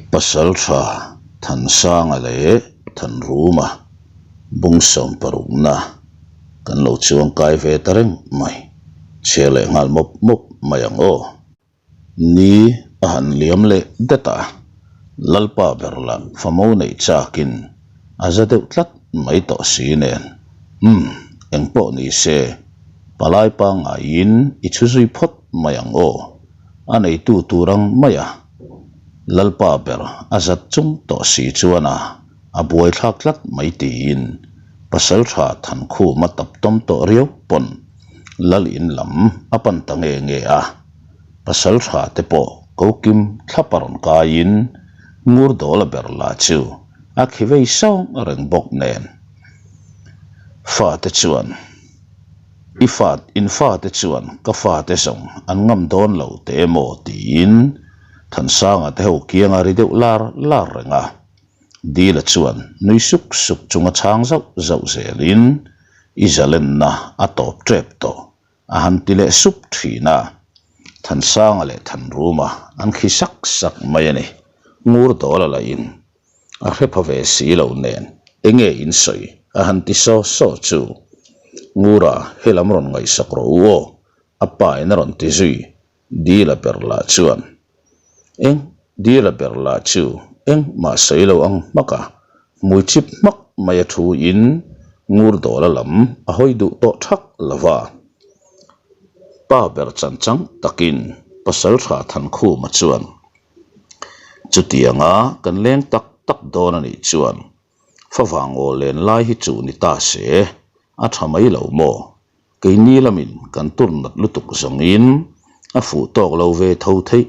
Pasaltha Thansanga leh Thanruma bung sawmparukna kan lo chuangkai ve ta reng mai. Chhiar leh nghal mawp mawp mai ang aw. Ni a han liam leh det a, Lalpa ber lah famo neih chakin a za deuh tlat mai tawh si nen. Umm, engpawh ni se, palai pangaiin i chhu zui phawt mai ang aw, a neitu tur ang mai a. Lalpa ber a zat chung tawh si chuan a a buaithlak tlat mai tiin Pasaltha Thankhuma tap tawm tawh riau pawn Lal in lam a pan ta nge nge a. Pasaltha te pawh ko kim thlap a rawn kaiin Ngurdawla ber lah chu a khi vei sawng reng bawk nen. Fate chuan. I fat, in fate chuan ka fate zawng an ngam dawn lo teh emaw tiin Thansanga te ho kianga ri deuh lar lar reng a. Dila chuan nui suk suk chunga chhang zauh zauh zelin i zalenna a tawp tep tawh a han ti leh sup thin a. Thansanga leh Thanruma an khi sak sak mai a ni. Ngur dawl a la in A hre pha ve si lo nen enge in sawi a han ti saw saw chu. Ngura helam rawn ngaihsak rawh u aw, a pa in a rawn ti zui Dila ber lah chuan. Eng Dila ber lah chu eng mah sawi lo ang hmak a, hmui chip hmak mai a thu in Ngur dawla lam a hawi duh tawh thak lo va. Pa ber chan chang takin Pasaltha Thankhuma chuan Chutianga kan leng tak tak dawn a nih chuan favang aw len lai hi chu ni ta se a tha mai lo maw? Keini lamin kan tur nat lutuk zawngin a fuh tawk lo ve tho theih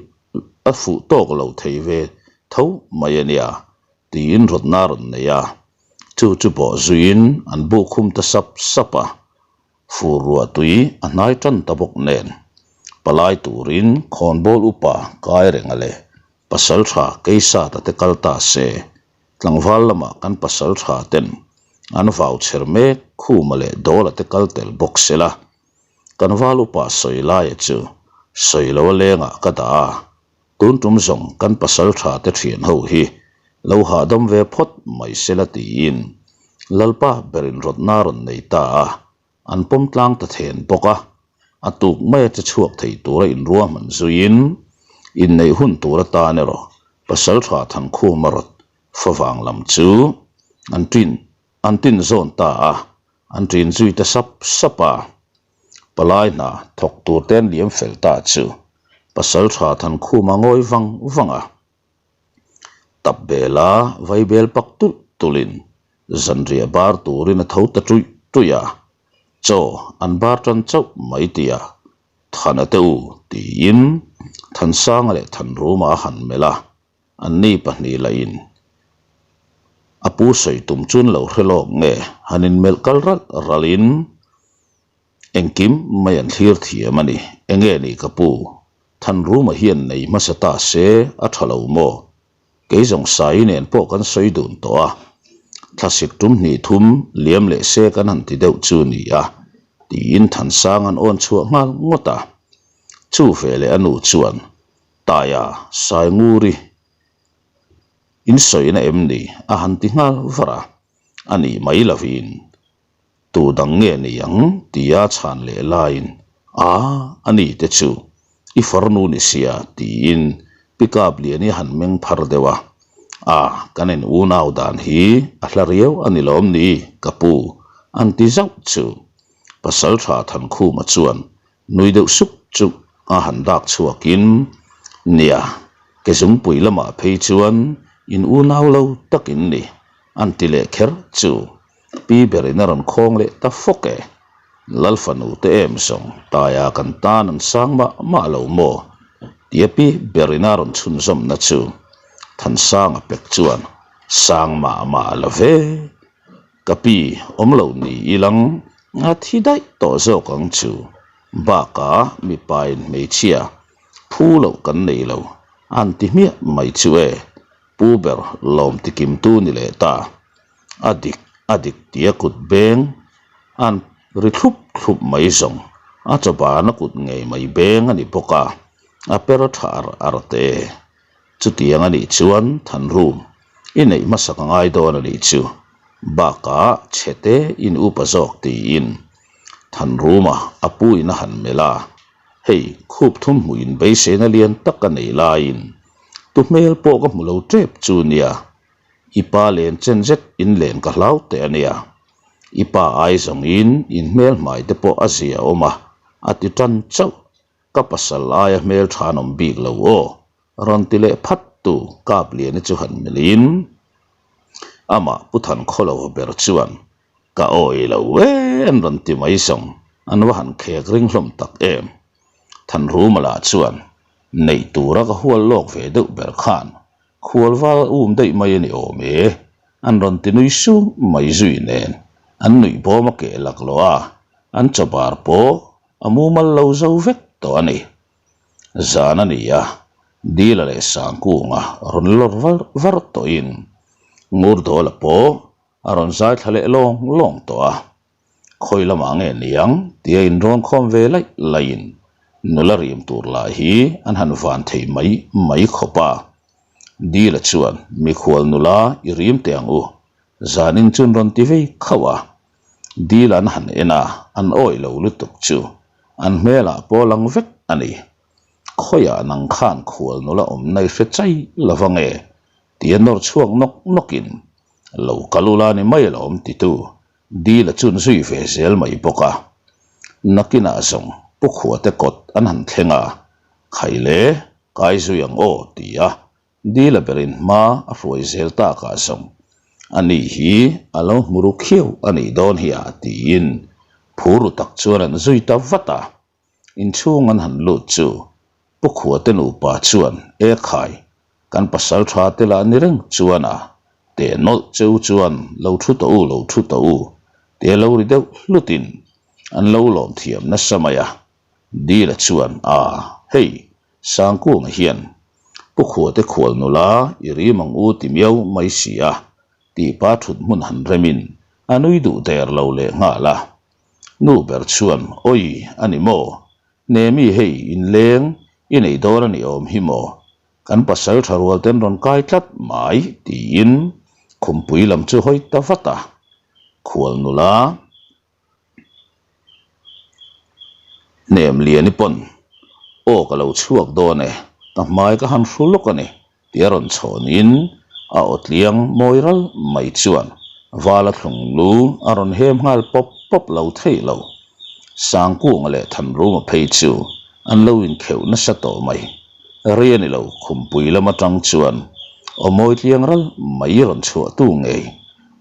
a fuh tawk lo thei ve tho mai a nia tiin rawtna a rawn nei a, chu chu bawh zuiin an buk khum ta sap sap a. Fur ruah tui a hnai tan ta bawk nen palai turin khawnbawl upa kai renga leh pasal tha Keisata te kal ta se, tlangval lamah kan pasal tha ten an vau chher mek Khuma leh Dawla te kal tel bawk se la. Kan val upa sawi laia chu sawi lo a lengah ka dah a, tun tum zawng kan pasal tha te thian ho hi lo hahdam ve phawt mai se la tiin Lalpa berin rawtna rawn nei ta a, an pawm tlang ta then bawk a, a tuk maia che chhuak thei tura inruahman zuiin inneih hun tur atan erawh Pasaltha Thankhuma rawt favang lam chu an tin an tin zawn ta a, an tin zui ta sap sap a. Palai hna thawk tur te an liam fel ta chu Pasaltha Thankhuma ngawi vang vang a. Tap bela vai bel pak tulh tulhin zanriah bar turin a tho ta tuih tuih a, chaw an bar tan chauh mai tia Thana te u tiin Thansanga leh Thanruma a han melh a, anni pahnih lahin a pu sawi tum chuan lo hre lawk nge han inmelh kal ralh ralhin Engkim mai an thlir thiam a ni. Enge ni ka pu? Thanruma hian nei hmasa ta se a tha lo maw? Kei zawng Sai nen pawh kan sawi dun tawh a. Thlasik tum hnih thum liam leh se kan han ti deuh chu ni a, tiin Thansang an awn chhuah nghal ngawt a. Chu veleh a nu chuan, Taia, Sainguri, in sawina em ni? a han ti nghal var a. A nih mai lovin Tu dang nge ni ang? tia chhan leh laiin, A, a ni te chu i farnu ni sia, tiin pickup lian hi a han meng phar deuh a. A, kan in unau dan hi a hla riau a ni lawm ni, ka pu, an ti zauh chu. Pasaltha Thankhuma chuan nui deuh sup chu a han dak chhuakin, Nia, ke zungpui lamah phei chuan in unau lo takin ni, an ti leh kher chu. Pi berin a rawn khawng leh ta fawk e. Lal fanu te em zawng taia kan tan an sang mah mah lo maw? Tia pi berin a rawn chhunzawmna chu Thansanga pek chuan sang mah mah la ve. Ka pi awm lo ni ilang a thi daih tawh zawk ang chu. Bakah mipain hmeichhia phu loh kan nei lo an ti hmiah mai chu e. Pu ber lawm tikimtu ni leh ta. A dik, a dik tia kut beng an ri thlup thlup mai zawng. A chawbana kut ngei mai beng a ni bawk a, a per tha ar ar te. Chutiang a nih chuan Thanrum i neih hmasak a ngai dawn a nih chu. Bakah chhete in upa zawk tiin Thanruma a pu in a han melh a, hei khup thum hmuh in beiseina lian tak a nei laiin tu hmel pawh ka hmu lo tep chu nia, i pa len chen zet in len ka hlau teh a nia. I pa ai zawngin in hmel hmai te pawh a zia awm a, a ti tan chauh. Ka pasal aia hmel tha an awm bik lo aw, rawn ti leh phat tu Kapliana chu han melhin amah Pu Thankhawlova ber chuan ka awi lo e an rawn ti mai zawng an va han khek ring hlawm tak em. Thanruma lah chuan neih tura ka hual lawk ve deuh ber khan khual val um daih mai a ni awm e an rawn ti nui sum mai zui nen an nuih bawm a keh laklawh a, an chawbar pawh A mumal lo zo vek tawh a ni. Zan a ni a, Dila leh Sangkunga rawn lawr var var tawhin Ngurdawla pawh a rawn zai thla leh lawng lawng tawh a. Khawi lamah nge niang tia inrawn khawm ve laih laihin nula rim tur lah hi an han van thei mai mai khawp a. Dila chuan mikhual nula i rim teh ang u, zanin chun rawn ti vei khauh a. Dil an han en a, an awih lo lutuk chu an hmelah pawh lang vek a ni. Khawiah nang khan khual nula awmna i hre chai lo va nge? tia nawr chhuak nawk nawkin lo kal ula ni mai alawm titu Dil a chun zui ve zel mai bawk a. Nakinah zawng Pu Khuate kawt an han thleng a, Khaile, kai zui ang aw ti a Dila berin hma a hruai zel takah zawng a ni hi a lo hmu ru khiau a nih dawn hi a tiin phur ru tak chuan an zui ta vat a. Inchhung an han lut chu Pu Khuate nupa chuan E khai, kan pasal tha te lah ni reng chuan a teh nawlh cheu chuan lo thu tawh u lo thu tawh u tia lo ri deuh hlutin an lo lawm thiam nasa mai a. Dila chuan A hei Sangkunga hian Pu Khuate khual nula i rim ang u ti miau mai si a, tihpa thut hmun han remin a nui duh der lo leh nghal a. Nu ber chuan Awi a ni maw? Nemi hei inleng i neih dawn a ni awm hi maw? Kan pasal tha rual ten rawn kai tlat mai tiin khumpui lam chu hawi ta vat a. Khual nula. Hnem Liani pawn, Aw ka lo chhuak dawn e, ka hmai ka han hru lawk a ni, tia rawn chhawnin a aw tliang mawi ral mai chuan Vala thlung lu a rawn hem nghal pawp pawp lo thei lo. Sangkunga leh Thanruma phei chu an lo inkheuh nasa tawh mai. Rei a ni lo, khumpui lam atang chuan aw mawi tliang ral mai rawn chhuahtu ngei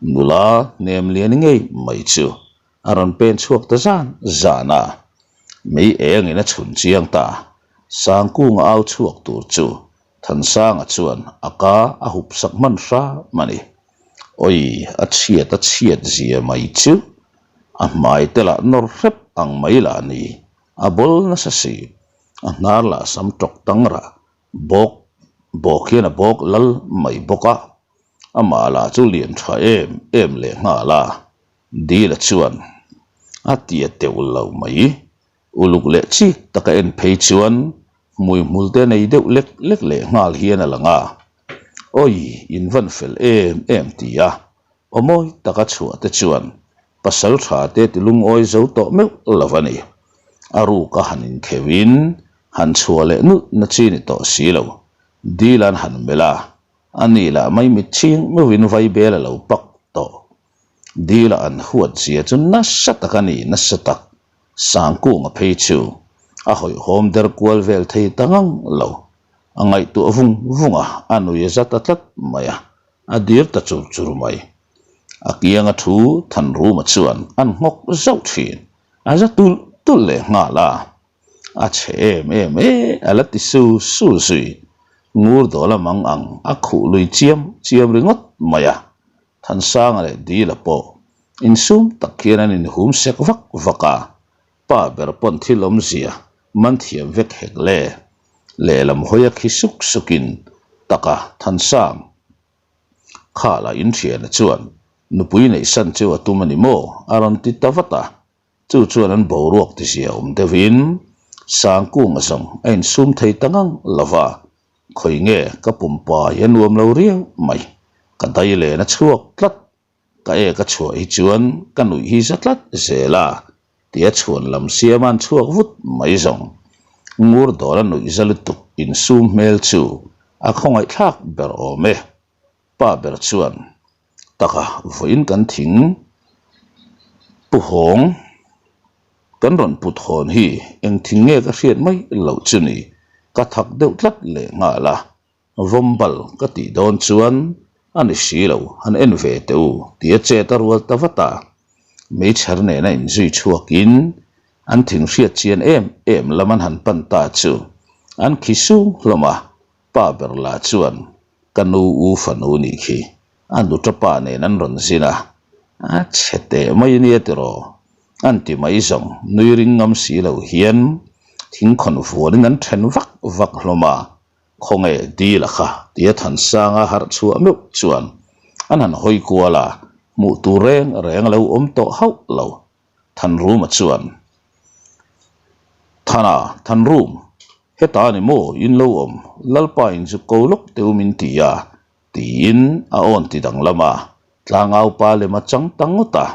Nula hnem lian ngei mai chu a rawn pen chhuak ta zan zan a, mei engin a chhun chiang ta. Sangkunga au chhuak tur chu Thansanga chuan a ka a hup sak hman hram a ni. Awi, a chhiat a chhiat zia mai chu a hmai te lah nawr hrep ang mai lah ni, a bawl nasa si, a hnar lah sam tawk tang rah bawk bawk hian a bawk lal mai bawk a. Amah lah chu lian tha em em leh nghal a, Dila chuan a tia teuh lo mai. Uluk leh chik taka en phei chuan hmuihmul te nei deuh lek lek leh nghal hian a lang a, Awi, in van fel em em ti a, aw mawi taka chhuah te chuan pasal tha te ti lungawi zo tawh meuh lo a ni. A ruka han inkheuhin han chhuah leh nulh na chi ni tawh si lo, Dila'n han melh a, A ni lah mai mit chhing meuhin vaibel a lo pak tawh. Dila an huat zia chu nasa tak a ni, nasa tak. Sangkunga phei chu a hawihhawm der kual vel thei ta ngang lo. A ngaihtuah vung vung a, a nui a za ta tlat mai a, a dir ta chur chur mai. A kianga thu Thanruma chuan an nghawk zauh thin, a za tulh tulh leh nghal a. A chhe em em e, a la ti su su zui. Ngur dawla mang ang a khuh lui chiam chiam ringawt mai a. Thansanga leh Dila pawh insum tak hian an inhum sek vak vak a, pa ber pawn thil awmzia man thiam vek hek le. Lehlam hawi a khi suk sukin taka Thansang khala inthiana chuan nupui neihsan chu a tum a ni maw? a rawn ti ta vat a. Chu chuan an boruak tizia awm deuhin Sangkunga zawng a insum thei ta ngang lo va. Khawi nge ka pumpa hi a nuam lo riau mai, ka dai len a chhuak tlat, ka ek a chhuah hi chuan ka nuih hi za tlat zel a tia chhuan lam siam a an chhuak vut mai zawng. Ngur dawl a nuih za lutuk insum hmel chu a khawngaihthlak ber awm e. Pa ber chuan taka vawiin kan thing pu hawng kan rawn put hawn hi eng thing nge ka hriat mai loh chu ni ka thak deuh tlat leh nghal a vawmbal ka tih dawn chuan a ni si lo han en ve teh u tia chet a rual ta vat a meichher nena inzui chhuakin an thing hriat chian em em lam an han pan ta chu an khi sung hlawm a pa ber lah chuan Ka nu u fanu nih khi a nuta pa nen an rawn zin a, a chhe teh mai ania tiraw? An ti mai zawng, nui ring ngam si lo hian thingkhawn vuanin an then vak vak hlawm a, khawnge dil a kha tia Thansanga harh chhuah meuh chuan an han hawi kual a, hmuh tur reng reng a lo awm tawh hauh lo. Thanruma chuan, Thana, Thanrum, Heta ni maw in lo awm, Lalpa in zu ko lawk teu min ti a, tiin a awn ti danglam a, tlangau pa lem a chang ta ngawt a.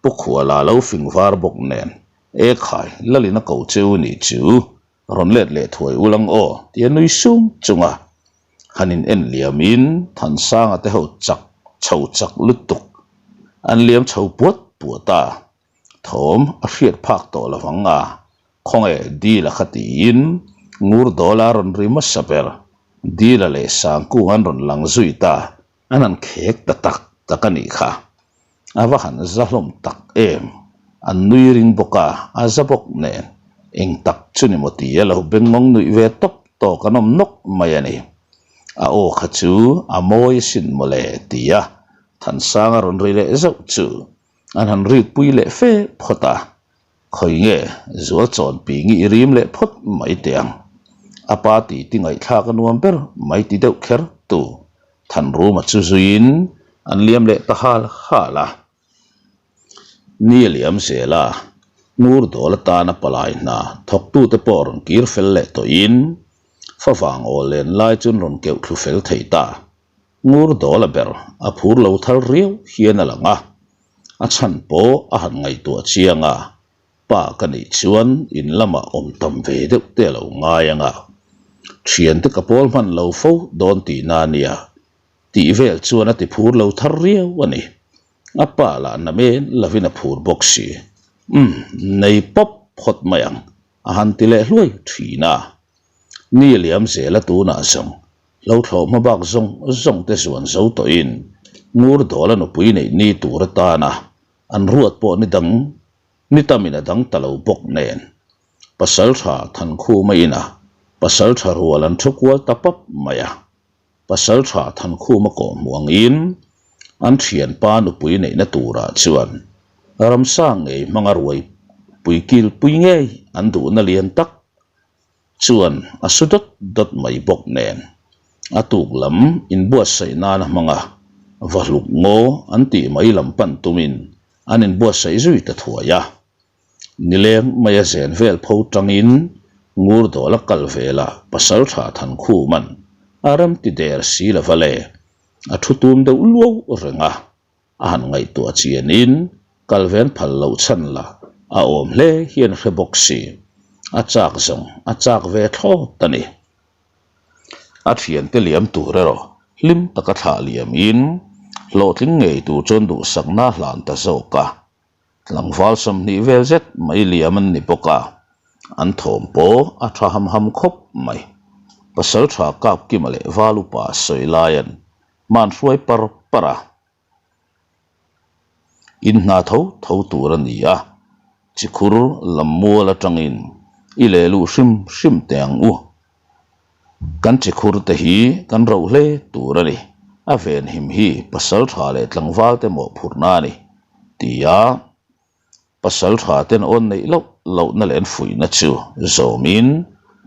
Pu Khuala lo fing var bawk nen, E khai, Lalin a ko cheu nih chu, rawn let leh thuai ulang aw, tia nui sung chung a. Han in en liam in Thansanga te ho chak chho chak lutuk an liam chho puat puat a. Thawm a hriat phak tawh lo vang a, khawnge Dila kha tiin ngur dawla a rawn ri hmasa ber. Dila leh Sangkung an rawn lang zui ta, an han khek ta tak tak a nih kha. A va han za hlawm tak em, an nui ring bawk a, a za bawk nen. Eng tak chu ni maw tia lo bengngawng nuih ve tawp tawk an awm nawk mai a ni. A aw kha chu a mawi asin mawle tia Thansanga rawn ri leh zauh chu. An han rik pui leh fe phawt a, khawi nge zual chawn pingi i rim leh phawt mai teh ang. A pa titi ngaihthlak a nuam ber mai ti deuh kher tu Thanruma chu zuiin an liam leh ta hal hal a. Ni a liam zel a, ngur dawl atana palai hna thawktute pawh rawn kir fel leh tawhin favang aw len lai chu an rawn keuh thlu fel thei ta. Ngur dawla ber a phur lo thar riau hian a lang a, a chhan pawh a han ngaihtuah chiang a, pa ka nih chuan in lamah awm tam ve deuh te a lo ngai ang a, thiante ka pawl hman lo fo dawn tihna a nia tih vel chuan a ti phur lo thar riau a ni. A pa lah na men lovin a phur bawk si. Umm, nei pawp phawt mai ang a han ti leh hluai thin a. Ni liam zela tunah zawng Lo thlawh hma bak zawng zawng te zuan zo tawhin ngur dawla nupui neih ni tur atana an ruat pawh ni dang ni tamin a dang ta lo bawk nen pasal tha Thankhuma ina pasal tha rual an thu kual ta pap mai a. Pasal tha Thankhuma kawh hmuh angin an thianpa nupui neihna turah chuan ramsa ngei hmanga ruai pui kilpui ngei an duhna lian tak chuan a su dawt dawt mai bawk nen a tuk lam inbuatsaih nan a hmang a, va hluk ngaw an tih mai lam pan tumin an inbuatsaih zui ta thuai a. Nileng maia zen vel pho tangin ngur dawl a kal velah pasal tha Thankhuman a rem ti der si lova le, a thu tum deuh luau reng a. A han ngaihtuah chianin kal ven phal loh chhan la a awm hle hian hre bawk si. A chak zawng a chak ve thlawt a ni. A thiante liam tur erawh hlim taka thlah liamin hlawhtling ngei tur chuan duhsakna a hlan ta zawk a. Tlangval 20 vel zet mai liam an ni bawk a, an thawm pawh a tha ham ham khawp mai. Pasaltha Kapkima leh Valupa sawi laian Hman hruai par par a, in hna tho tho tur a ni a, chikhur lam mual atangin i leh luh hrim hrim teh ang u. Kan chikhur te hi kan roh hle tur a ni, a venhim hi pasal tha leh tlangval te mawhphurhna a ni, ti a. Pasal tha ten awn neih loh lohna leh an fuihna chu zawmin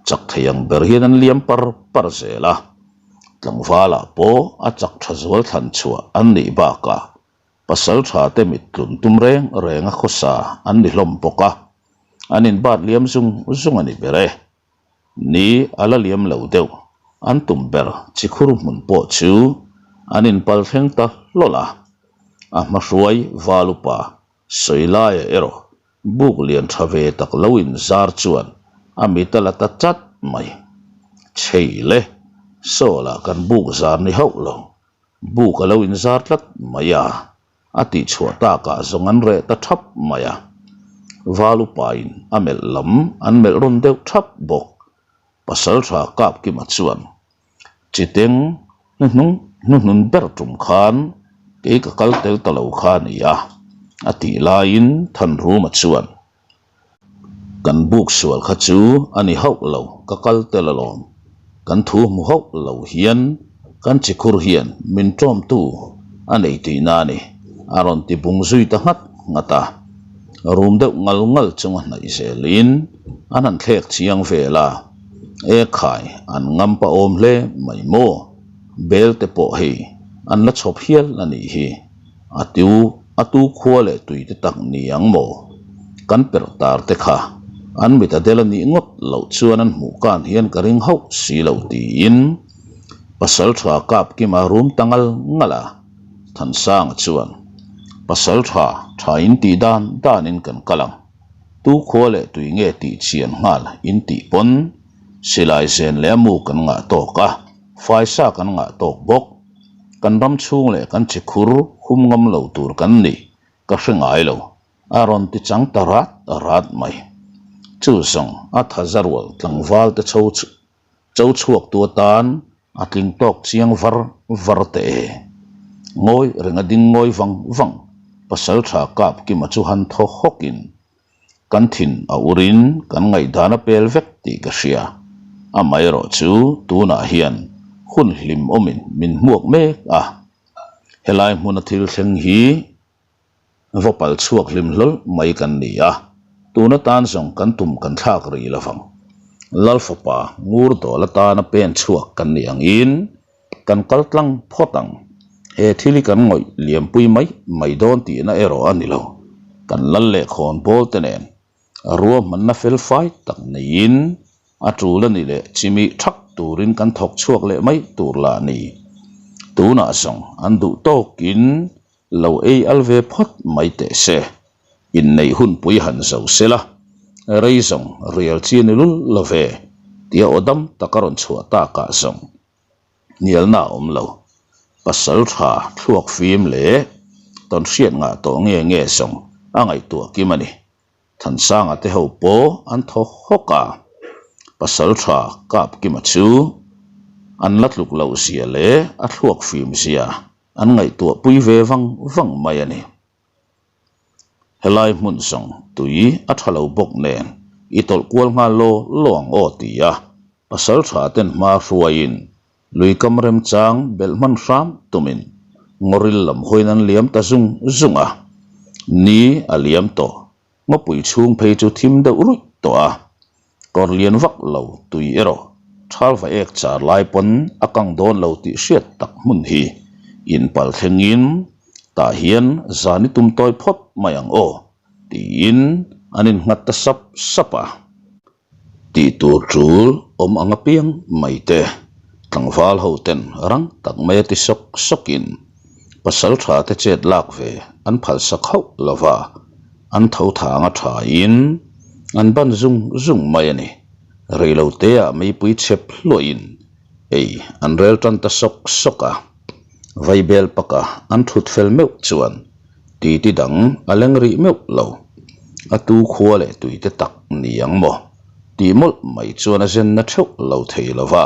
chak thei ang ber hian an liam par par zel a. Tlangvalah pawh a chak tha zual thlan chhuah an nih bakah pasal tha te mit tlun tum reng reng a khawsa an ni hlawm bawk a, an inbat liam zung zung a ni ber e. Ni a la liam lo deuh. An tum ber chikhur hmun pawh chu an inpal thleng ta hlawl a. A hmahruai val upa sawi laia erawh buk lian tha ve tak lo inzar chuan a mit a la ta chat mai. Chhei le, Saw-lah kan buk zar ni hauh lo, buk a lo inzar tlat mai a. A tihchhuah takah zawng an reh ta thap mai a, val upain a melh lam an melh rawn deuh thap bawk. Pasaltha Kapkima chuan, Chiteng, hnuhnung hnuhnun ber tum khan kei ka kal tel ta lo kha a ni a, a tih laiin Thanruma chuan, Kan buk sual kha chu a ni hauh lo, ka kal tel alawm. Kan thu hmu hauh lo hian kan chikhur hian min ṭawmtu a nei tihna a ni, a rawn ti bung zui ta nghat nghat a. Rum deuh ngal ngal chunga hnaih zelin an han thlek chiang vel a, E khai, an ngam pa awm hle mai maw? Bel te pawh hei an la chhawp hial a nih hi. A tiu a tu khua leh tui te tak ni ang maw? Kan perh tar te kha an mit a del a nih ngawt loh chuan an hmuh kan hian ka ring hauh si lo tiin Pasaltha Kapkima rum ta ngal ngal a. Thansanga chuan Pasal tha tha in tih dan danin kan kal ang. Tu khua leh tui nge tih chian nghal in tih pawn silai zen leh a mu kan ngah tawk a, faisa kan ngah tawk bawk. Kan ram chhung leh kan chikhur hum ngam lo tur kan nih ka hre ngai lo, a rawn ti chang ta rat rat mai. Chu zawng a tha za rual tlangval te chho cho chhuak tu atan a tling tawk chiang var var teh e. Ngawi reng a ding ngawi vang vang, pasal tha kap kima chu han thaw hawkin Kan thin a urin kan ngaihdan a pel vek tih ka hria. Amaherawh chu tunah hian hun hlim awmin min hmuak mek a. Helai hmuna thil thleng hi va pal chhuak hlim hlawl mai kan ni a, tun atan zawng kan tum kan thlak rih lo vang. Lal fapa ngur dawl atana pen chhuak kan nih angin Kan kal tlang phawt ang. He thil hi kan ngawih liampui mai mai dawn tihna erawh a ni lo. Kan lal leh khawn bawl te nen ruahmanna fel fai tak neiin a tul a ni leh chimi thak turin kan thawk chhuak leh mai tur lah a ni. Tunah zawng an duh tawkin lo ei al ve phawt mai teh se. Inneih hunpui han zo se la, rei zawng rial chi a ni lul lo ve tia aw dam tak a rawn chhuah takah zawng. Hnialna a awm lo. Pasal tha thluak fim leh tawn hriat ngah tawh nge nge zawng a ngaihtuah kim a ni. Thansanga te ho pawh an thaw hawk a. Pasal tha kap kima chu an la tluk loh zia leh a thluak fim zia an ngaihtuah pui ve vang vang mai a ni. Helai hmun zawng tui a tha lo bawk nen i tawlh kual nghal law law ang aw ti a pasal tha ten hma hruaiin lui kam remchang belh hman hram tumin ngawril lam hawiin an liam ta zung zung a. Ni a liam tawh Ngawpui chhung phei chu thim deuh ruih tawh a, kawr lian vak lo tui erawh thal va ek char lai pawn a kang dawn lo tih hriat tak hmun hi inpal thlengin tah hian zan i tum tawi phawt mai ang aw tiin an innghat ta sap sap a. Tih tur tul awm ang apiang mai te, tlangval ho ten rang tak mai a ti sawk sawkin pasal tha te chet lak ve an phalsak hauh lo va, an tho thang a thain an ban zung zung mai a ni. Reilo teah meipui chep hluahin ei an rel tan ta sawk sawk a, vaibel paka an thut fel meuh chuan Titi dang a leng rih meuh lo. A tu khua leh tui te tak ni ang maw? Tih mawlh mai chuan a zenna theuh lo thei lo va.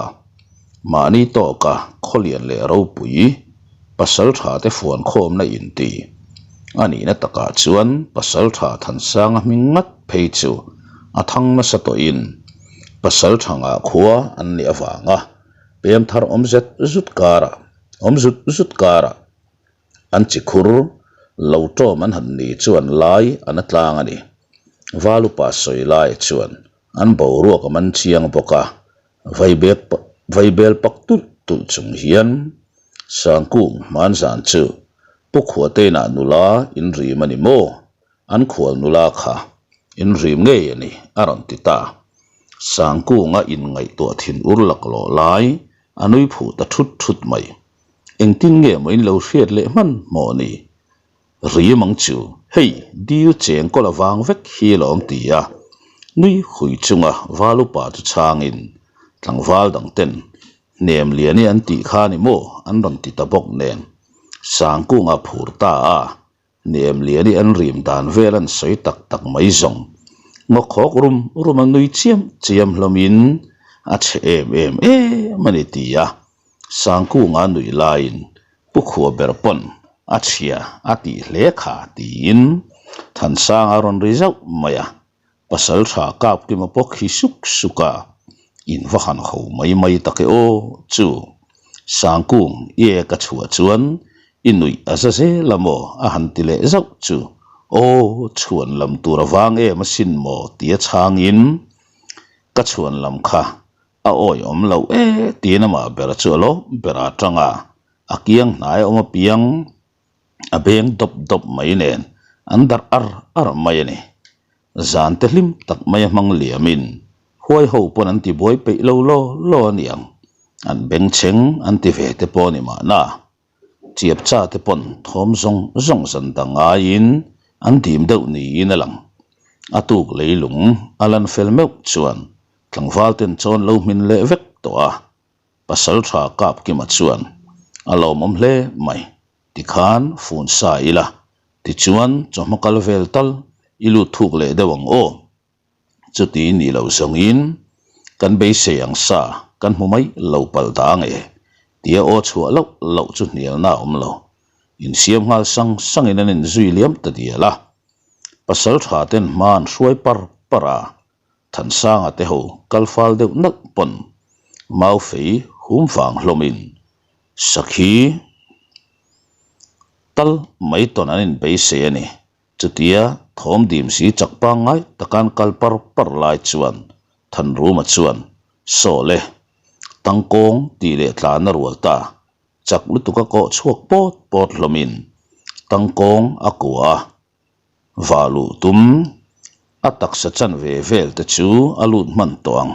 Mahni tawka khawlian leh ropui, pasal tha te fuan khawmna inti. A nihna takah chuan pasal tha Thansanga hming ngat phei chu a thang nasa tawhin pasal tha ngah khua an nih avanga pem thar awm zet zut karah awm zut zut karah An chi khur lo tawm an han ni chuan lai an a tlang a ni. Valupa sawi lai chuan an boruak a man chiang bawk a, vaibek vaibel pak tulh tulh chung hian Sangkung hmanzan chu Pu Khuateinah nula inrim a ni maw? An khual nula kha inrim ngei a ni a rawn ti ta. Sangkunga inngaihtuah thin ur laklawh lai. A nui phuh ta thut thut mai. Engtin nge maw in lo hriat leh hman hmawh ni? Rim ang chu, hei dil cheng kawl avang vek hi lawm ti a, nui hui chunga val upa chu chhangin tlangval dang ten hnem lian i an tih kha ni maw an rawn ti ta bawk nen Sangkunga phur ta a, hnem lian i an rim dan vel an sawi tak tak mai zawng. Ngaw khawk rum rum a nui chiam chiam hlawmin a chhe em em em a ni ti a, Sangkunga nuih laiin Pu Khua ber pawn a chhia a tih hle kha tiin Thansanga a rawn ri zauh mai a, pasal tha kap kima pawh khi suk suk a, in va han ho mai mai tak e aw chu Sangkung i e ka chhuah chuan i nuih a za zel a maw a han ti leh zauh chu aw chhuan lam tur a vang em asin maw tia chhangin ka chhuan lam kha A awi awm loh e tiin amah ber chu a lawm ber a tang a, a kiang hnai a awm apiang a beng dawp dawp mai nen an darh ar ar mai a ni. Zan te hlim tak mai a hmang liamin huai ho pawn an ti buai peih lo law law a niang, an bengchheng an ti ve te pawh a ni mahna. Chiap cha te pawn thawm zawng zawng zan dang ngaiin an dim deuh niin a lang. A tuk leilung a lan fel meuh chuan tlangval ten chawn lo hmin leh vek tawh a, pasal tha kap kima chuan a lawmawm hle mai tikhan fun sa ila tichuan chawhma kal vel tal i lut thuk leh deuh ang aw. Chuti nih loh zawngin kan beisei ang sa kan hmu mai lo palh dah ang e tia aw chhuah loh loh chu hnialna a awm lo. Insiam nghal sang sangin an inzui liam ta dial a. Pasal tha ten hma an hruai par par a, Thansanga te ho kal fal deuh nalh pawn Maufei hum vang hlawmin sakhi tal mai tawn an inbeisei a ni. Chutia thawm dim si chak pangngai takan kal par par lai chuan Thanruma chuan, Saw le, tangkawng tih leh tlan a rual ta, chak lutuk a kawh chhuak pawt pawt hlawmin tangkawng a kua a, vah luh tum a taksa chanve vel te chu a lut hman tawh ang,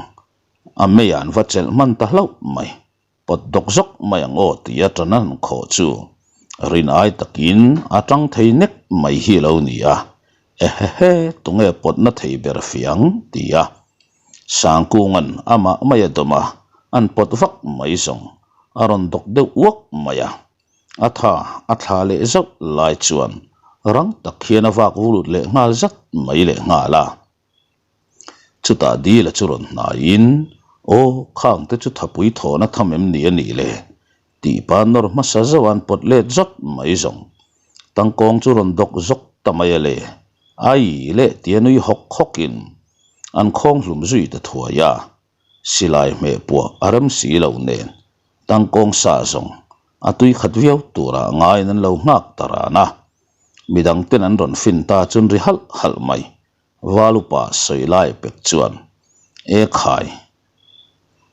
a mei an va chelh hman ta hlauh mai. Pawt dawk zawk mai ang aw tia tan an khawh chu rin ai takin a tang thei nek mai hi a lo ni a, Ehehe, tunge pawtna thei ber fiang? ti a. Sangkunga'n amah mai a dawm a, an pawt vak mai zawng a rawn dawk deuh uak mai a. A tha a thla leh zauh lai chuan rang tak hian a vak vulut leh nghal zat mai leh nghal a. Chutah Dila chu rawn hnaiin, Aw, khangte chu thapui thawhna tham em ni a nih le? tih pa nawr hmasa zauh an pawt let zawt mai zawng. Tangkawng chu rawn dawk zawk ta mai a le. Ai leh tia nui hawk hawkin an khawng hlum zui ta thuai a. Silai hmeh puah a rem si lo nen tangkawng sa zawng a tui khat viau turah ngaiin an lo nghak ta ran a. Midang ten an rawn fin ta chun ri halh halh mai. Valupa sawi lai pek chuan, E khai,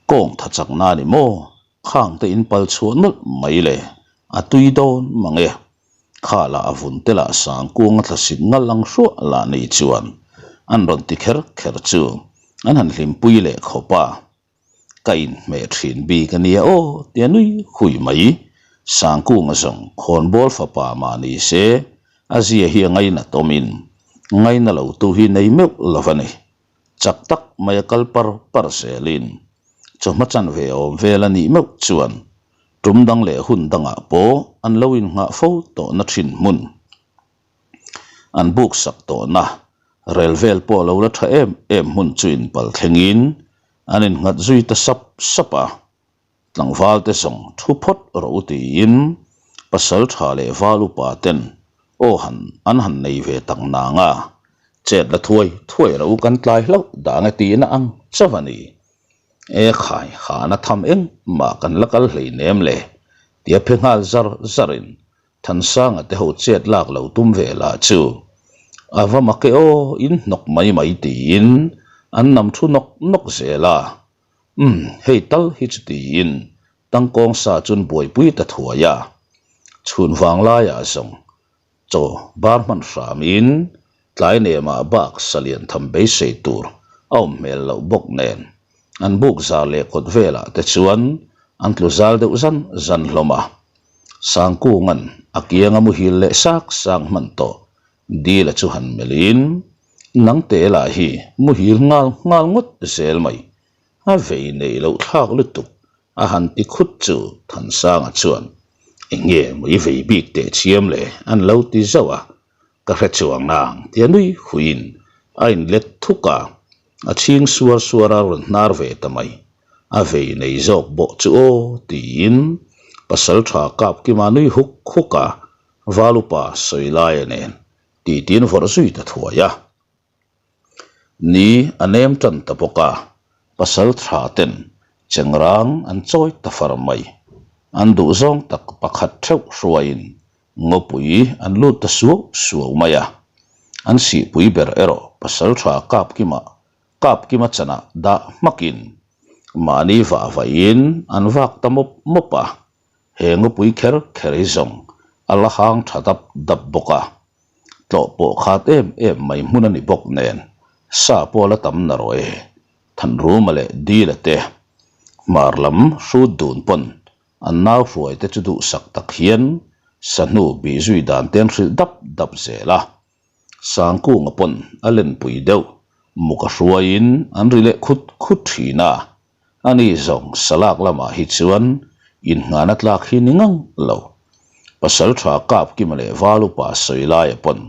kawng tha chakna a ni maw? Khang te in pal chhuah nawlh mai le, a tui dawn mang e. Kha lah a vun te lah sang kuang a thlasik ngal ang hruah lah nei chuan an rawn ti kher kher chu an han hlimpui leh khawp a. Ka inhmeh thin bik a nia aw tia nui hui mai. Sangkunga zawng khawnbawl fapa mah ni se a zia hi a ngainat awmin ngaina lo tu hi nei meuh lo a ni. Chak tak mai a kal par par zelin chawhma chanve awm vel a nih meuh chuan tum dang leh hun dangah pawh an lo innghah fo tawhna thin hmun an buk sak tawhna rel vel pawh a lo la tha em em hmun chu inpal thlengin an innghat zui ta sap sap a. Tlangval te zawng thu phawt rawh u tiin pasal tha leh val upa ten aw han an han nei ve tak nang a, chet la thuai thuai rawh u kan tlai hlauh dang e tihna ang chauh a ni. E khai hahna tham engmah kan la kal hleinem le tia phe nghal zar zarin Thansanga te ho chet lak lo tum ve lah chu a va mak e aw in hnawk mai mai tiin an nam thu nawk nawk zel a. Umm, hei tal hi chu tiin tangkawng sa chun buaipui ta thuai a. Chhun vang laiah zawng chaw bar hman hramin tlai nemah bak sa lian tham beisei tur a awm hmel loh bawk nen an buk zar leh kawt velah te chuan An tlu zal deuh zan zan hlawm a. Sangkunga'n a kianga muhil leh sak sak hman tawh Dila chu han melhin, Nang te lah hi muhil nghal nghal ngawt zel mai. A vei neih loh thlak lutuk a han ti khut chu Thansanga chuan, Eng nge maw i vei bik teh chiam le? an lo ti zauh a. Ka hre chuang nang tia nui huiin a inlet thuk a, a chhing suar suar a rawn hnar ve ta mai. A vei nei zawk bawh chu aw tiin pasal tha Kapkima nui huk huk a, Valupa sawi laia nen titiin vawrh zui ta thuai a. Ni a nem tan ta bawk a, pasal tha ten chengrang an chawi ta far mai. An duhzawng tak pakhat theuh hruaiin Ngawpui an lut ta suau suau mai a, an sihpui ber erawh pasaltha Kapkima Kapkima chanah dah hmakin mahni vah vahin an vak ta mawp mawp a, he ngawpui kher kher hi zawng a la hang tha dap dap bawk a, tlawh pawh khat em em mai hmun a ni bawk nen sa pawh a la tam na rawh e, Thanruma leh Dila te hmar lam hrut dun pawn An nau hruaite chu duhsak tak hian sahnu bih zui dan te an hrilh dap dap zel a. Sangkunga pawn a lenpui deuh muk a hruaiin an ri leh khut khut thin a. Ani zawng salak lamah hi chuan inngahna tlak hi ni ngang lo. Pasaltha Kapkima leh Valupa sawi laia pawn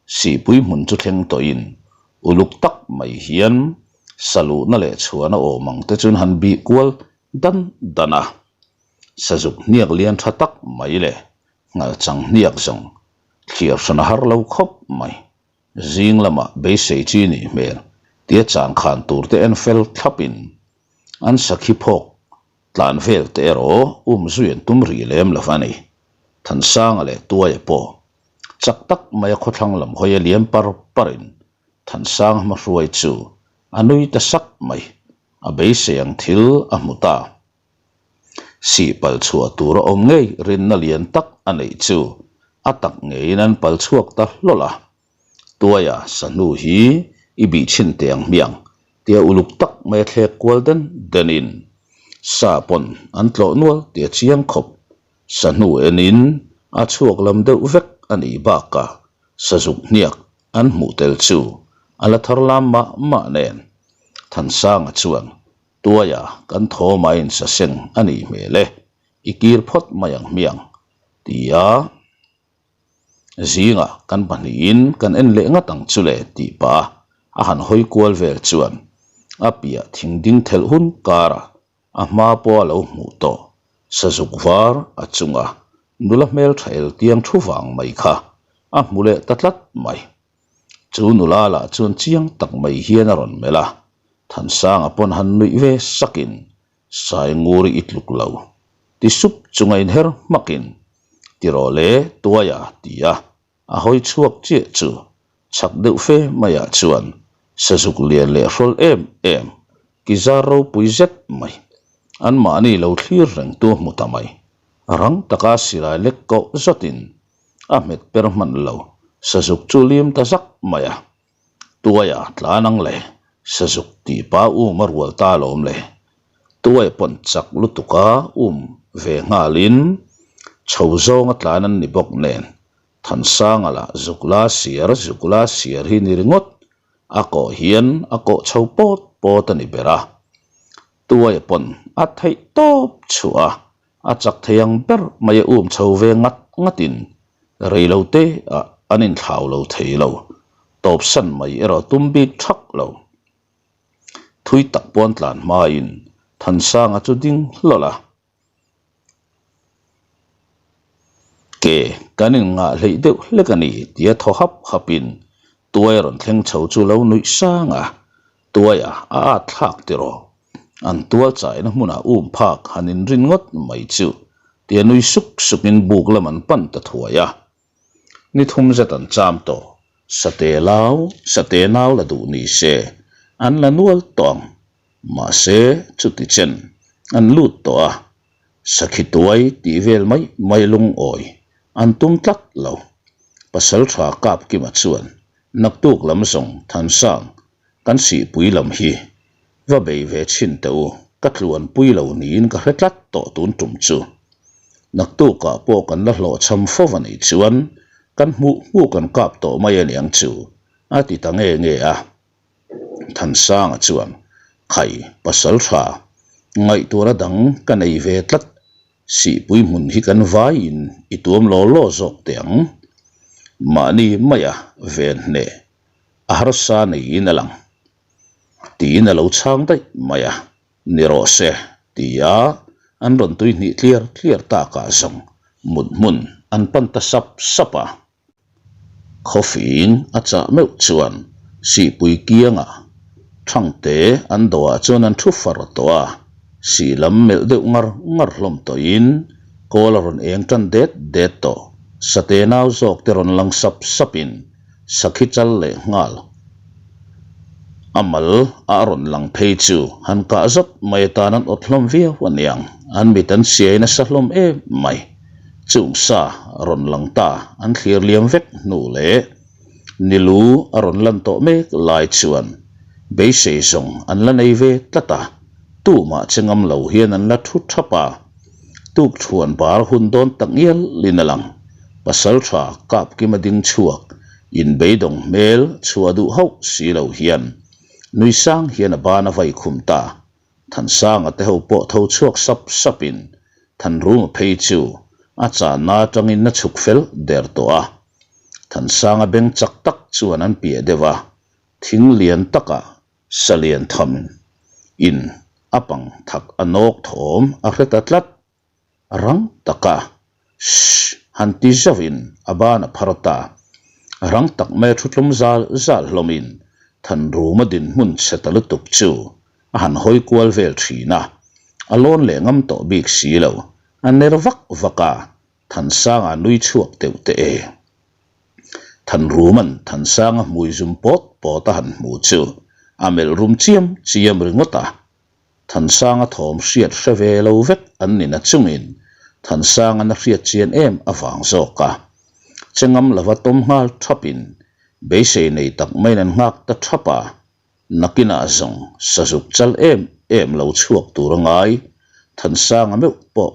Sihpui hmun chu thleng tawhin uluk tak mai hian saluhna leh chhuahna awm ang te chuan han bih kual Dan dan a, sazuk hniak lian tha tak mai leh nghalchang hniak zawng thliar hran a har lo khawp mai. Zing lamah beisei chi nih hmel tia chang khan tur te en fel thlapin an sakhi phawk tlan vel te erawh um zui an tum rih lem lo a ni. Thansanga leh Tuaia pawh chak tak maia khawthlang lam hawi a liam par parin Thansanga hmahruai chu a nui ta sak mai. A beisei ang thil a hmu ta. Sih pal chhuah tur a awm ngei rinna lian tak a neih chu a tak ngeiin an pal chhuak ta hlawlh a. Tuaia sahnu hi i bih chhin teh ang hmiang tia uluk tak mai a thlek kual den denin sa pawn an tlawh nual tia chiang khawp sahnu enin a chhuak lam deuh vek a nih bakah sazuk hniak an hmuh tel chu a la thar lam mah mah nen. Thansanga chuan, Tuaia kan thawmain saseng a nih hmel e, i kir phawt mai ang hmiang, tia zingah kan pahnihin kan en leh ngat ang chu le tih pah a han hawi kual vel chuan a piah thing ding thelh hun karah A hma pawh a lo hmuh tawh, sazuk var a chunga nula hmeltha el tiang thu vang mai kha a hmu leh ta tlat mai. Chu nula lah chuan chiang tak mai hian a rawn melh a, Thansanga pawn han nuih ve sakin, Sainguri i tluk lo, ti sup chunga inher hmakin, Tiraw le Tuaia ti a, A hawi chhuak chiah chu chhak deuh fe maiah chuan sazuk lian leh hrawl em em ki zar ropui zet mai anmahni lo thlir reng tu hmu ta mai. Rang taka silai lek koh zawtin a hmet per hman lo sazuk chu lim ta zak mai a. Tuaia tlan ang le, sazuk tih pa um a rual ta alawm le. Tuai pawn chak lutuka um ve nghalin chho zawnga tlan an ni bawk nen Thansanga lah zuk la siar zuk la siar hi ni ringawt a kawh hian a kawh chho pawt pawt a ni ber a. Tuaia pawn a theih tawp chhuah a, A chak thei ang ber mai a um chho ve ngat ngatin rei lo te ah an inthlau lo thei lo, tawpsan mai erawh tum bik thak lo. Thui tak pawn tlan hmain Thansanga chu ding hlawlh a. Ke kan inngah hleih deuh hlek a ni tia thaw hap hapin tuai rawn thleng chho chu lo nuih sang a, tuaia a at thlak tiraw. An tual chaina hmunah um phak han inrin ngawt mai chu tia nui suk sukin buk lam an pan ta thuai a. Ni thum zet an cham tawh, Sate lau, Sate nau la duh ni se an la nual tawh ang. Mahse chuti chen an lut tawh a, Sakhi tuai tih vel mai mai lungawi an tum tlat lo. Pasaltha Kapkima chuan naktuk lam zawng Thansang kan sihpui lam hi va bei ve chhin teh u. Ka tluanpui lo niin ka hre tlat tawh tun tum chu. Naktukah pawh kan la hlawhchham fo a nih chuan kan hmuh hmuh kan kap tawh mai a niang chu, a ti ta nge nge a. Thansanga chuan, Khai, pasal tha, ngaihtuahna dang ka nei ve tlat, sihpui hmun hi kan vaiin i tuam law law zawk teh ang. Mahni maia ven hneh a harsa neiin a lang. Tiin a lo chhang daih mai a, Ni rawh se, tia an rawn tui hnih tliar tliar takah zawng mut hmun an pan ta sap sap a. Khawfing a chah meuh chuan sihpui kiangah Thangte an dawhah chuan an thu far tawh a, sih lam melh deuh ngar ngar hlawm tawhin kawl a rawn eng tan det det tawh, sate nau zawk te rawn lang sap sapin Sakhi chal leh nghal. A mal a a rawn lang phei chu han kah zawt mai atan an awt hlawm viau a niang, an mit an siai nasa hlawm em mai. Chung sa rawn lang ta an thlir liam vek hnu leh Nilu a rawn lan tawh mek lai chuan beisei zawng an la nei ve tlat a, tumah che ngam lo hian an la thu thap a. Tuk chhuan bar hun dawn tak ngial in a lang. Pasal tha kap kima ding chhuak, in beidawng hmel chhuah duh hauh si lo hian nui sang hian a ban a vai khum ta. Thansanga te ho pawh tho chhuak sap sap in Thanruma phei chu a channa atangin a chhuk fel der tawh a. Thansanga beng chak tak chuan an piah deuh a, thing lian takah Salian tham in a pang thak a nawk thawm a hre ta tlat. Rang taka shh han ti zauh in a ban a phar ta. Rang tak mai a thu tlum zal zal hlawm in Thanruma dinhmun chhe ta lutuk chu a han hawi kual vel thin a. A lawn leh ngam tawh bik si lo. A ner vak vak a, Thansanga nui chhuak deuh teh e. Thanruma'n Thansanga hmui zum pawt pawt a han hmu chu a melh rum chiam chiam ringawt a. Thansanga thawm hriat hre ve lo vek an ni na chungin Thansanga'n a hriat chian em avang zawk a. Che ngam lova tawm nghal thapin beisei nei tak maiin an nghak ta thap a. Nakinah zawng sazuk chal em em lo chhuak tur a ngai, Thansanga meuh pawh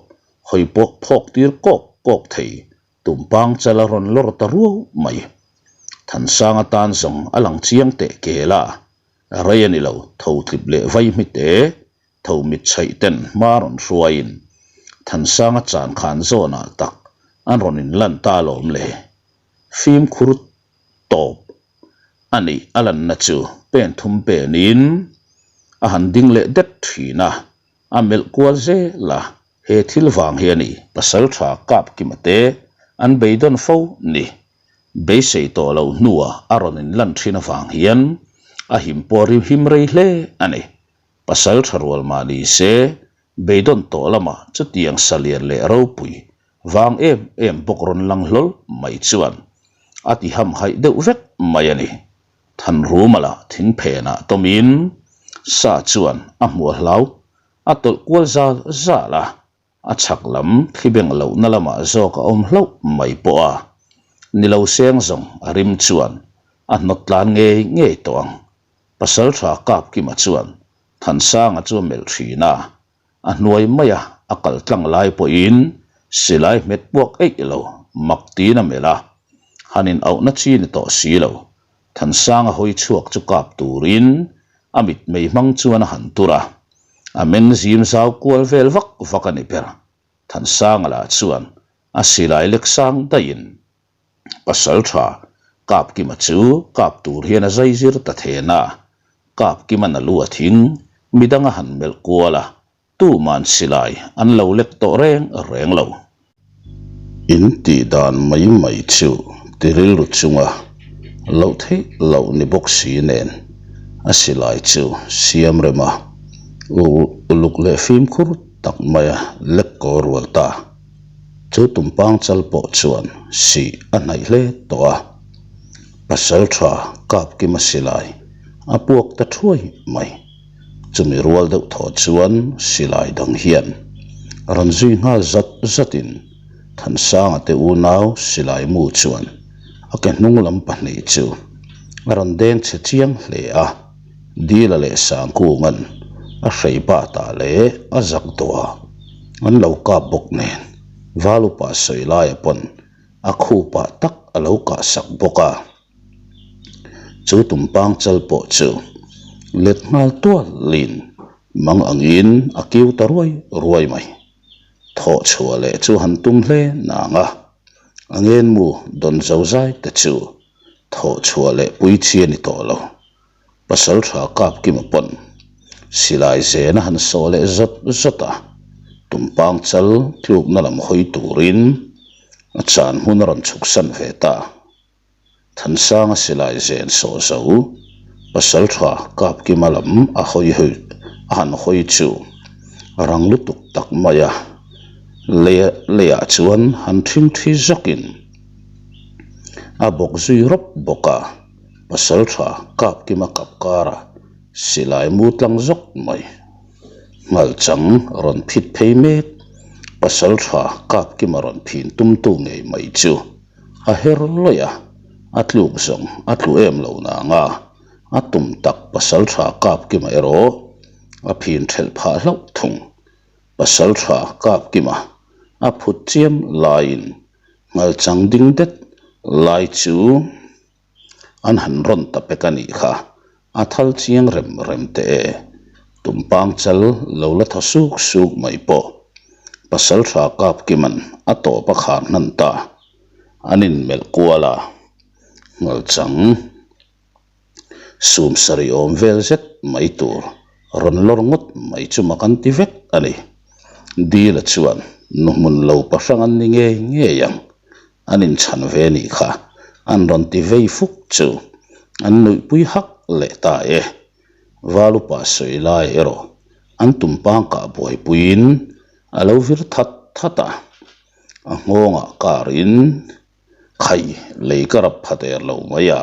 hawi pawh phawk tir kawk kawk thei Tumpang chal a rawn lawr ta ruau mai. Thansanga tan zawng a lang chiang teh kel a, rei a ni lo, tho tlip leh vai hmite, tho mit chhaih ten hma rawn hruaiin Thansanga chan khan zawnah tak an rawn inlan ta alawm le. Fimkhur tawp a nih a lanna chu pen thum penin a han ding leh det thin a, a melh kual zel a, he thil vang hi a ni pasal tha kap kima te an beidawn fo ni. Beisei tawh loh hnuah a rawn inlan thin avang hian a him pawh ri him rei hle a ni. Pasal tha rual mah ni se beidawn tawh lamah chutiang salian leh ropui Vang em em bawk rawn lang hlawl mai chuan a ti hamhaih deuh vek mai a ni. Thanruma lah thing phenah tawmin sa chuan a hmuh a hlau, a tawlh kual zal zal a, a chhak lam thli beng lohna lamah zawk a awm hlauh mai pawh a ni lo seng zawng a rim chuan a hnawt tlan ngei ngei tawh ang. Pasaltha Kapkima chuan Thansanga chu a melh thin a, A hnuai maia a kal tlang lai pawhin silai hmet puak eih lo mak tiin a melh a, han in auhna chi ni tawh si lo. Thansanga hawi chhuak chu kap turin a mitmei hmang chuan a han tur a, a meng zim zau kual vel vak vak a ni ber. Thansanga lah chuan a silai lek sang daihin Pasal tha Kapkima chu kap tur hian a zai zir ta then a, Kapkima'n a lu a thing, midang a han melh kual a, tuma'n silai an lo lek tawh reng reng lo. In tih dan mai mai chu ti rilru chunga loh theih loh ni bawk si nen a silai chu siam rem a, uluk leh fimkhur tak maia lek kaw rual ta. Chu tumpang chal pawh chuan sih a hnaih hle tawh a, pasal tha Kapkima silai a puak ta thuai mai. Chumi rual deuh thaw chuan silai dang hian rawn zui nghal zat zatin Thansanga te unau silai mu chuan a ke hnung lam pahnih chu a rawn deng chhe chiang hle a. Dila leh Sangkunga'n. A hrei batah leh a zak dawh a, an lo kap bawk nen Valupa sawi laia pawn a khupah tak a lo kah sak bawk a. Chu tumpang chal pawh chu let nghal tualin mang angin a kiu ta ruai ruai mai. Thawh chhuah leh chu han tum hle nang a, a ngenmu dawn zo zai te chu thawh chhuah leh pui chi a ni tawh lo. Pasal tha kap kima pawn silai zen a han sawh leh zawt zawt a, tumpang chal tlukna lam hawi turin a chan hmun a rawn chhuksan ve ta. Thansanga silai zen sawh zo, pasal tha kap kima lam a hawi hawi a han hawi chu rang lutuk tak mai a, leiah chuan han thing thi zawkin a bawk zui rawp bawk a. Pasal tha kap kima kap kara silai mu tlang zawk mai. Nghalchang rawn phit phei mek. Pasal tha kap kima rawn phin tumtu ngei mai chu a her lawih a, a tluk zawng a tlu em lo nang a, a tum tak pasal tha kap kima erawh a phin thelh phah hlauh thung. Pasal tha kap kima a phut chiam laiin nghalchang ding det lai chu An han rawn ta pek a nih kha, a thal chiang rem rem teh e. Tumpang chal lo la thaw suk suk mai pawh Pasaltha Kapkima'n a tawp a khar hnan ta. An inmelh kual a, Nghalchang sum sarih awm vel zet mai tur rawn lawr ngawt mai chu mak an ti vek a ni. Dila chuan nu hmun lo pahrang an ni ngei ngei ang. An inchhan ve nih kha an rawn ti vei fuk chu an nuihpui hak leh ta e. Valupa sawi lai erawh an tumpang kah buaipuiin a lo vir that that a, a nghawngah karin khai lei ka rap pha der lo mai a,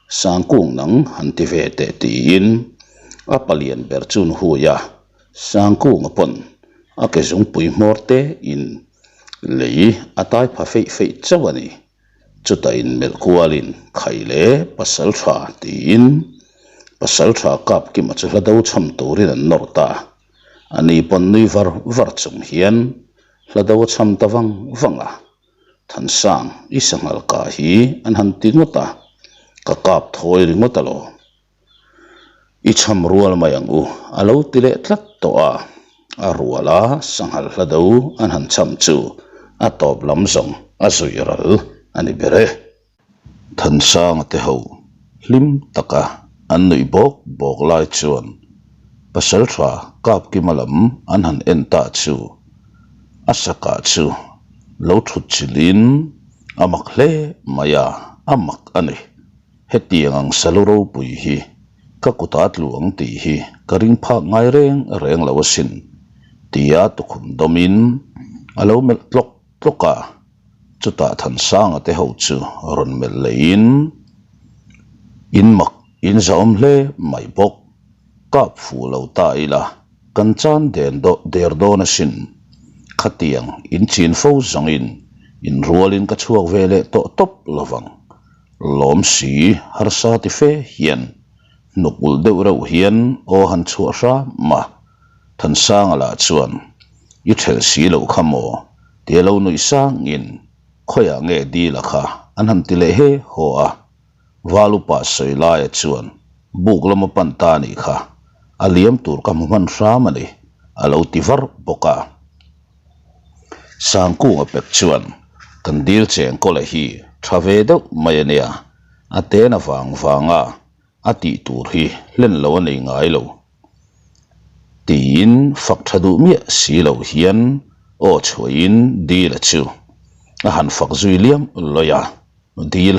Sangkung nang han ti ve teh tiin a palian ber chu an hui a, Sangkunga pawn a ke zungpui hmawr te in Lei a tai pha feih feih chauh a ni. Chutah inmelh kualin Khai le pasal tha tiin pasal tha kap kima chu hla do chham turin an nawr ta. A ni pawn nui var var chung hian hla do a chham ta vang vang a. Thansang i sanghal ka hi an han ti ngawt a, ka kap thawi ringawt alawm. I chham rual mai ang u, a lo ti leh tlat tawh a. A rual a, sanghal hla do an han chham chu a tawp lam zawng a zuih ral a ni ber e. Thansanga te ho hlim taka an nuih bawk bawk lai chuan Pasaltha Kapkima lam an han en ta chu a sakah chu lo thut chilhin a mak hle mai a, a mak a ni. Hetiang ang salu ropui hi ka kutah tlu ang tih hi ka ring phak ngai reng reng lo asin, tia tukhum dawmin a lo melh tlawk tlawk a, chutah Thansanga te ho chu rawn melh lehin in mak in zahawm hle mai bawk, kap fuh lo ta ila kan chan den der dawn asin, khatiang in chin fo zawngin in rualin ka chhuak ve leh tawh tawp lovang. Lawm si harsa ti fe hian hnuk ulh deuh reuh hian aw han chhuah hram a, Thansanga lah chuan i thelh si loh kha maw tia lo nuih sangin khawiah nge dila kha an han ti leh he haw a, Valupa sawi laia chuan buk lama pan ta anih kha a liam tur ka hmu hman hram a ni a lo ti var bawk a. Sangkunga pek chuan kan dil cheng kawla hi tha ve deuh mai a nia, a ten avang vanga a tih tur hi hlen lo a nei ngai lo tiin fak tha duh miah si lo hian aw chhuahin dila chu a han fak zui liam lawih a, dil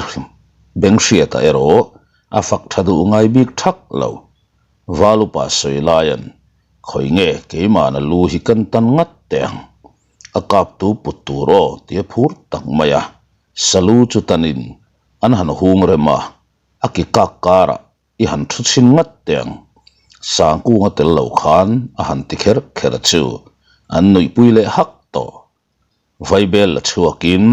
beng hriatah erawh a fak tha duh ngai bik thak lo. Valupa sawi laian Khawi nge keimahna lu hi kan tan ngat teh ang, a kaptu put tur aw tia phur tak mai a, salu chu tanin an han hung rem a, a ki kak karah i han thu chhin ngat teh ang, Sangkunga tel lo khan a han ti kher kher chu an nuihpui leh hak tawh. Vaibel la chhuakin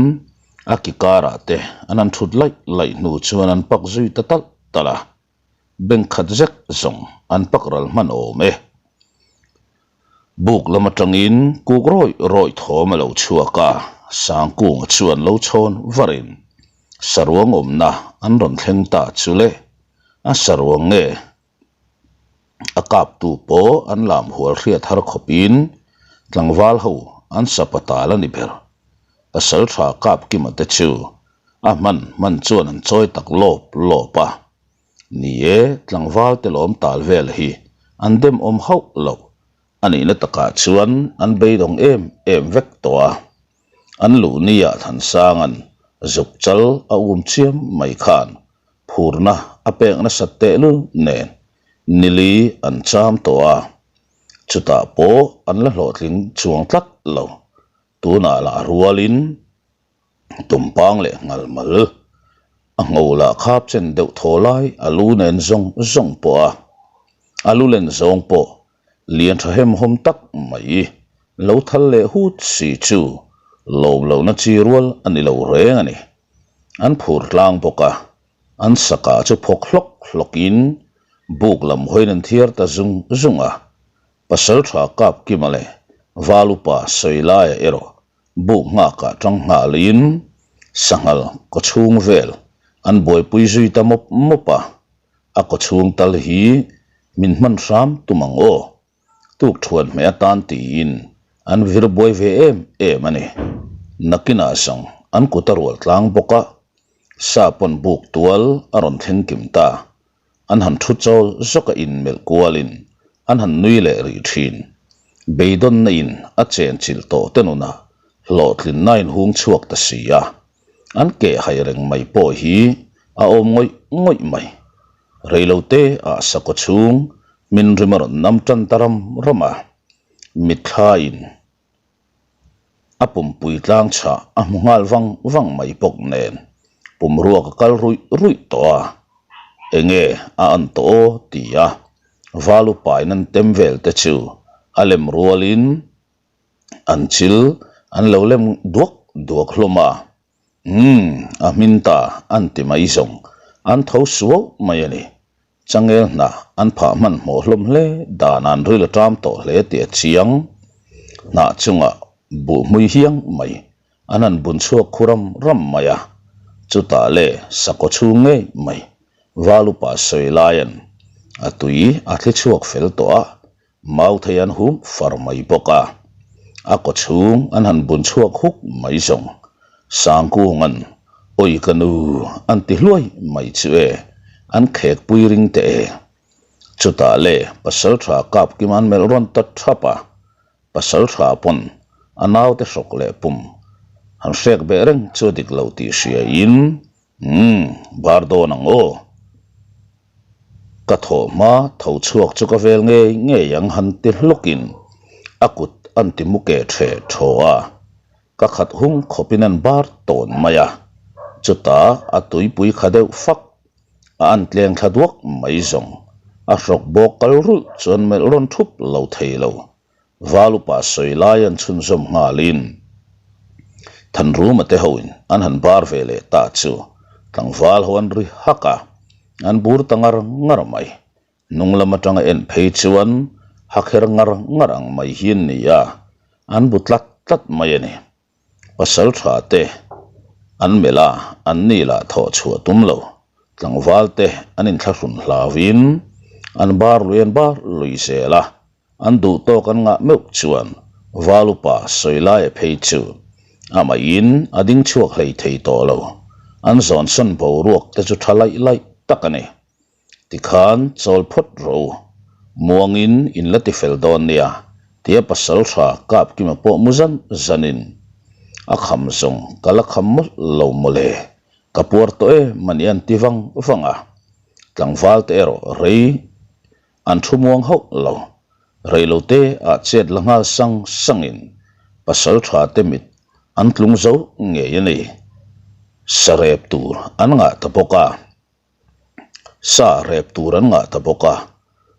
a ki karah te an han thut laih laih hnu chuan an pak zui ta talh talh a. Bank khat zek zawng an pak ral hman awm e. Buk lam atangin kuk rawih rawih thawm a lo chhuak a, Sangkunga chuan lo chhawn varin saruang awmna an rawn thleng ta chu le, a saruang nge a kaptu pawh an lam hual hriat har khawpin tlangval ho an sapa tal a ni ber. Pasaltha Kapkima te chu a hman hman chuan an chawi tak lawp lawp a. Ni e, tlangval te lawm tal vel hi an demawm hauh loh a nihna takah chuan an beidawng em em vek tawh a. An luh niah Thansanga'n zuk chal a um chiam mai khan phurna a pek nasat tehlul nen nili an cham tawh a, chutah pawh an la hlawhtling chuang tlat lo. Tunah lah rualin Tumpang leh nghalmal a ngho lah khap chen deuh thaw lai a lu nen zawng zawng pawh a, a lu len zawng pawh lian tha hemhawm tak mai lo thal leh hut si chu lawm lohna chi rual a ni lo reng a ni. An phur tlang bawk a, an sakah chu phawk hlawk hlawkin buk lam hawiin an thiar ta zung zung a, Pasaltha Kapkima leh Valupa Sawilaia erawh Buk nghakah tang nghalin sanghal kawchhung vel an buaipui zui ta mawp mawp a, a kawchhung tal hi min hman hram tum ang aw, tuk thuan hmeh atan tiin an vir buai ve em em a ni. Nakinah zawng an kut a rual tlang bawk a, sa pawn buk tual a rawn thleng kim ta. An han thu chawl zawk a inmelh kualin an han nui leh rih thin. Beidawnna in a chenchilh tawh te nunah hlawhtlinna a inhung chhuak ta si a, an keh hai reng mai pawh hi a awm ngawih ngawih mai. Reilote ah sakhaw chhung hmin rim a rawn nam tan ta ram ram a, mitthla in A pumpui tlang chhah a hmu nghal vang vang mai bawk nen pumruak a kal ruih ruih tawh a, enge a an tawh aw ti a valu pain an tem vel te chu a lem rualin an chil an lo lem duak duak hlawm a, umm a hmin ta an ti mai zawng an tho suau mai a ni. Changel hnah an phah hmanhmawh hlawm hle dan an ril a ṭam tawh hle tih a chiang. Hnah chungah buh hmui hiang mai an han bun chhuak khu ram ram mai a, chutah le sakhaw chhung ngei mai val upa sawi laiin a tui a thli chhuak fel tawh a, Mau thei an hum far mai bawk a, a kaw chhung an han bun chhuak huk mai zawng. Sangkunga'n, Awi ka nu, an ti hluai mai chu e, an khek pui ring teh e. Chutah le Pasaltha Kapkima an melh rawn ta thap a, Pasaltha pawn a naute hrawk leh pum han hrek beh reng chu a dik lo tih hriain, Umm, bar dawn ang aw. Ka thawh hma tho chhuak chu ka vel ngei ngei ang han ti hlawkin a kut an ti mu ke the thaw a, ka khat hung khawpin an bar tawn mai a, chutah a tuipui kha deuh fak a an tleng thla duak mai zawng a hrawk bawk kal rulh chuan melh rawn thup lo thei lo. Val upa sawi lai an chhunzawm nghalin Thanruma te hoin an han bar ve leh ta chu tlangval ho an ri hak a, an bur ta ngar ngar mai. Hnung lam atanga en phei chuan hakher ngar ngar ang mai hi an ni a, an bu tlat tlat mai a ni. Pasal tha te an melh a, an ni lah thawh chhuah tum lo. Tlangval te an inthlahrun hlauhin an bar lui an bar lui zel a, an duh tawk an ngah meuh chuan val upa sawi laia phei chu amahin a ding chhuak hlei thei tawh lo. An zawnsawn boruak te chu tha laih laih tak a ni. Tikhan chawl phawt rawh u, muangin in la tifel dawn nia, tia pasal tha Kapkima pawh mu zan zanin a kham zawng ka la kham mawlh lo mawle, ka puar tawh em a ni an ti vang vang a, tlangval te erawh rei an thu muang hauh lo, reilote ah chet la nghal sang sangin pasal tha te mit an tlung zo ngei a ni, sarep tur an ngah ta bawk a. Sa rep tur an ngah ta bawk a,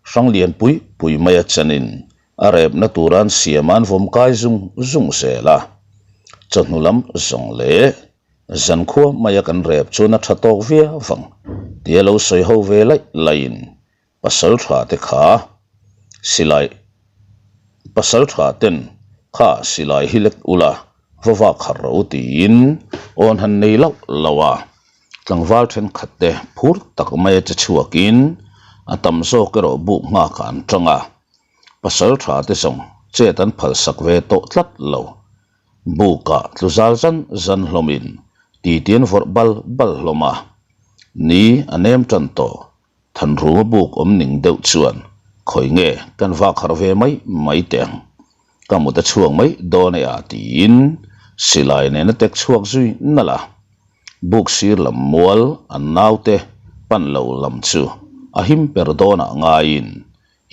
hrang lian pui pui mai a chanin a repna tura an siam a an vawm kai zung zung zel a. Chawhnu lam zawng leh zankhua maia kan rep chuan a tha tawk viau vang tia lo sawi ho ve laih laihin pasal tha te kha silai. Pasalṭha ten kha silai hi lek ula va vak harh rawh u tiin awn han nei lauh lauh a. Tlangval thenkhat te phur tak maia che chhuakin a tam zawk erawh buk nghakah an tang a. Pasalṭha te zawng chet an phalsak ve tawh tlat lo. Bukah tlu zal zan zan hlawmin titi an vawrh bal bal hlawm a. Ni a nem tan tawh. Thanruma buk awm ning deuh chuan khawi nge kan vak harh ve mai mai teh ang. Ka mut a chhuak mai dawn e a tiin silai nen a tek chhuak zui nalh a. Buk sir lam mual an naute pan lo lam chu a him per dawnah ngaiin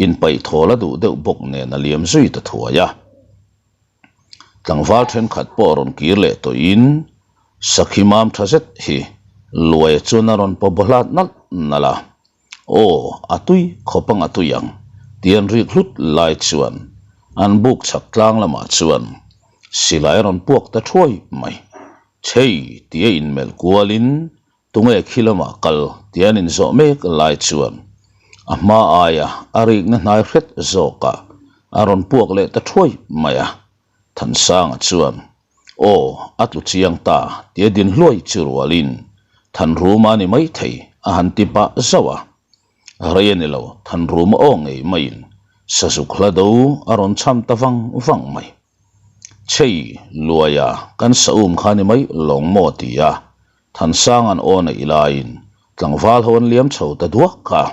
inpaih thawl a duh deuh bawk nen a liam zui ta thuai a. Tlangval thenkhat pawh rawn kir leh tawhin sakhi mam tha zet hi Luaia chuan a rawn paw bawhlat nalh nalh a, Aw, a tui khawp ang a tui ang tih an rik hlut lai chuan an buk chhak tlang lamah chuan silai a rawn puak ta thuai mai. Chhei tih a inmelh kualin Tunge khi lamah kal tih an inzawh mek lai chuan a hma aia a rikna hnai hret zawkah a rawn puak leh ta thuai mai a. Thansanga chuan, Aw, a tlu chiang ta tia din hluai chu rualin Thanruma a ni maithei a han ti pah zauh a. Rei a ni lo, Thanruma aw ngei maiin Sazuk hla do a rawn cham ta vang vang mai. Chei, Luaia, kan sa um kha ni mai lawng maw ti a, Thansanga'n aw neih laiin tlangval ho an liam chho ta duak a,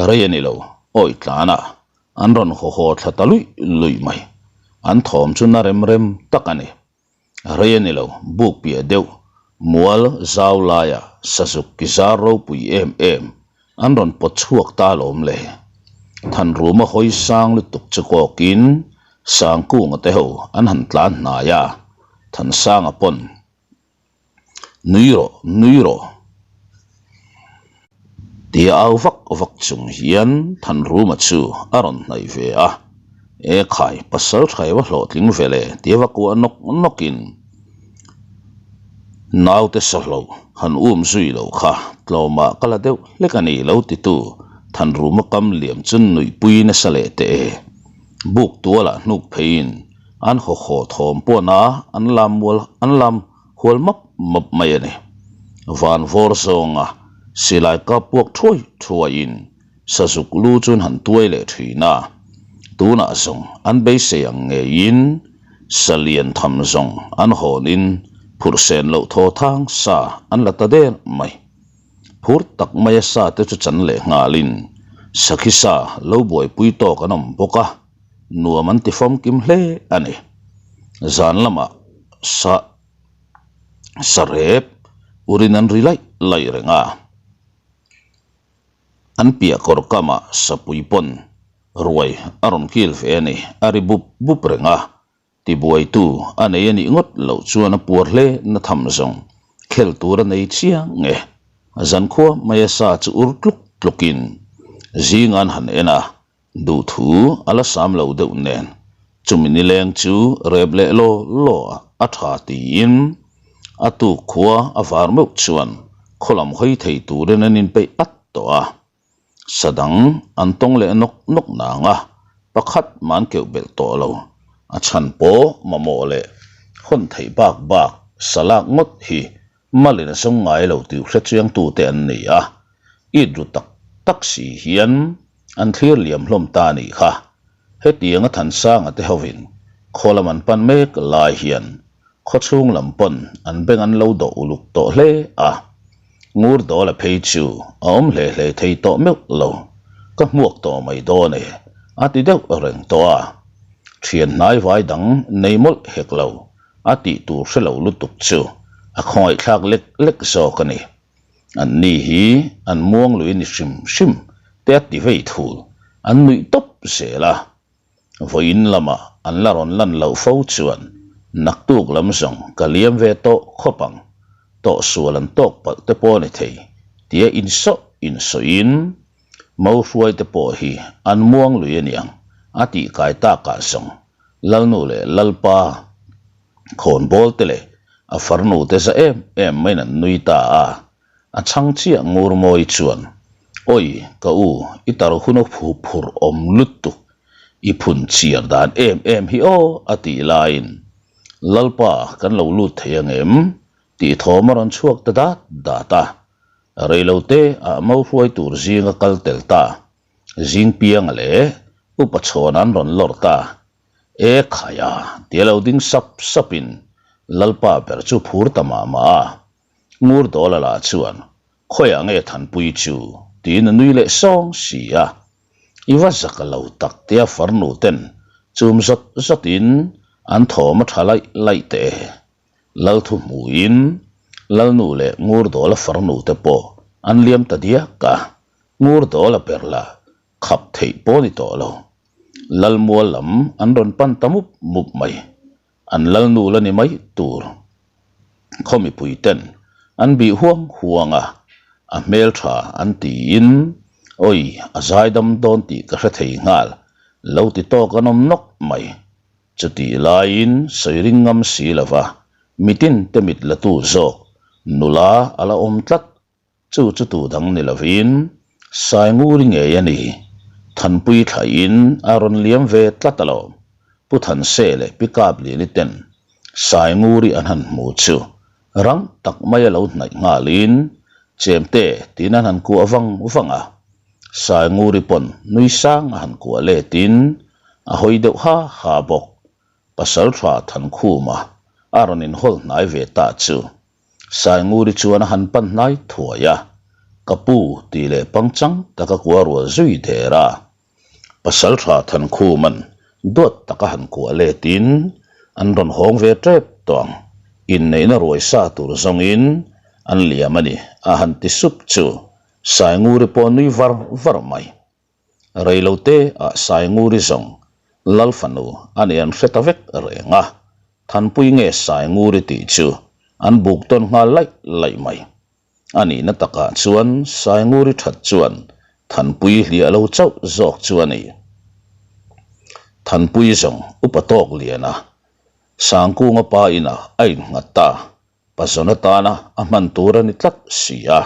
rei a ni lo, awi tlanah an rawn haw haw thla ta luih luih mai. An thawm chu na rem rem tak a ni. Rei a ni lo, buk piah deuh mual zau laiah sazuk ki zar ropui em em an rawn pawt chhuak ta alawm le. Thanruma hawi sang lutuk chu kawkin Sangkunga te ho an han tlan hnai a, Thansanga pawn Nui rawh, nui rawh tia au vak vak chung hian Thanruma chu a rawn hnaih ve a, E khai, pasal tha va hlawhtling ve le tia va kuah nawk nawkin naute sawhlo han um zui lo kha tlawmah ka la deuh hlek a ni lo titu Thanruma kam liam chu nuihpui nasa leh teh e. Buk tualah hnuk pheiin An haw haw thawm pawn a, an lam mual an lam hual map map mai a ni. Van vawr zawnga silai kap puak thuai thuaiin sazuk lu chu an han tuai leh thin a. Tunah zawng an beisei ang ngeiin sa lian tham zawng an hawnin phurh sen loh thaw thang sa an la ta der mai. Phur tak maia sa te chu chan leh nghalin sakhi sa lo buaipui tawk an awm bawk a. Nuam an ti famkim hle a ni. Zan lamah sa sarep urin an ri laih laih reng a. An piah kawr kamah sapui pawn ruai a rawn kil ve a ni, a ri bup bup reng a. Tibuaitu a nei a nih ngawt loh chuan a puar hle na tham zawng khel tur a nei chiang e. Zankhua maia sa chu ur tluk tlukin zing an han en a, Duhthu a la sam lo deuh nen chumi nileng chu rep leh law law a tha tiin a tuk khua a var meuh chuan khaw lam hawi thei turin an inpeih at tawh a. Sa dang an tawng leh nawk nawk nang a, pakhat mah an keuh belh tawh lo. A chhan pawh mamawh leh hawn theih bak bak sa lak ngawt hi malin a zawng ngai lo tih hrechiangtute an ni a, it ru tak tak si hian An thlir liam hlawm ta a nih kha. Hetianga Thansanga te hovin khaw lam an pan mek lai hian khaw chhung lam pawn an beng an lo dawh uluk tawh hle a. Ngur Dawla phei chu a awm hle hle thei tawh meuh lo. Ka hmuak tawh mai dawn e, a ti deuh reng tawh a. Thian hnai vai dang nei mawlh hek lo, a tih tur hre lo lutuk chu a khawngaihthlak lek lek zawk a ni. An ni hi an muang lui ni hrim hrim te a ti vei thul, an nuih tawp zel a. Vawiin lamah an la rawn lan loh fo chuan naktuk lam zawng ka liam ve tawh khawp ang, tawh sual an tawk palh te pawh a ni thei tia insawh insawiin Mo hruai te pawh hi an muang lui a niang a tih kai takah zawng Lalnu leh Lalpa Khawnbawl te leh a farnu te za em em maiin an nui ta a, a chhang chiah ngur mawi chuan, Awi, ka u, i tar hun a phu phur awm lutuk. I phun chiar dan em em hi aw a tih laiin Lalpa kan lo lut thei ang em? tih thawm a rawn chhuak ta dat dat a. Reilote ah mo hruai tur zinga kal tel ta. Zingpianga leh Upa Chhawn an rawn lawr ta. E khaia tia lo ding sap sapin Lalpa ber chu phur ta mah mah a. Ngur Dawla lah chuan, Khawiah nge Thanpui chu? tiin a nui leh sawng si a. I va zak lo tak tia farnu ten chum zawt zawtin an thawm a tha laih laih teh e. Lalthu hmuin Lalnu leh Ngur Dawla farnu te pawh an liam ta diak a. Ngur Dawla ber lah khap theih pawh ni tawh lo. Lalmual lam an rawn pan ta mup mup mai. An lalnu la ni mai tur. Khaw mipui ten an bih huang huang a, a hmeltha an tiin, Awi, a zaidam dawn tih ka hre thei nghal, lo ti tawk an awm nawk mai. Chutih laiin sawi ring ngam si lova mitin te mit la tu zawk nula a la awm tlat. Chu chu tu dang ni lovin Sainguri ngei a ni. Thanpui thlaiin a rawn liam ve tlat alawm. Pu Thanse leh Pi Kapliani ten Sainguri an han hmu chu rang tak maia lo hnaih nghalin Chemte tiin an han kuah vang vang a. Sainguri pawn nui sang a han kuah letin a hawi deuh ha ha bawk. Pasaltha Thankhuma a rawn inhawl hnai ve ta chu Sainguri chuan a han pan hnai thuai a, Ka pu tih leh pangchang taka kua rual zui der a. Pasaltha Thankhuma'n duat taka han kuah letin an rawn hawng ve tep tawh ang, inneihna ruai sa tur zawngin an liam a ni a han ti sup chu Sainguri pawh nui var var mai. Reilote ah Sainguri zawng Lal fanu a ni an hre ta vek reng a, Thanpui nge Sainguri tih chu an buk tawn nghal laih laih mai. A nihna takah chuan Sainguri that chuan Thanpui hliah lo chauh zawk chu a ni. Thanpui zawng upa tawk liana Sangkunga pa inah a innghat ta, pazawn atana a hman tur a ni tlat si a.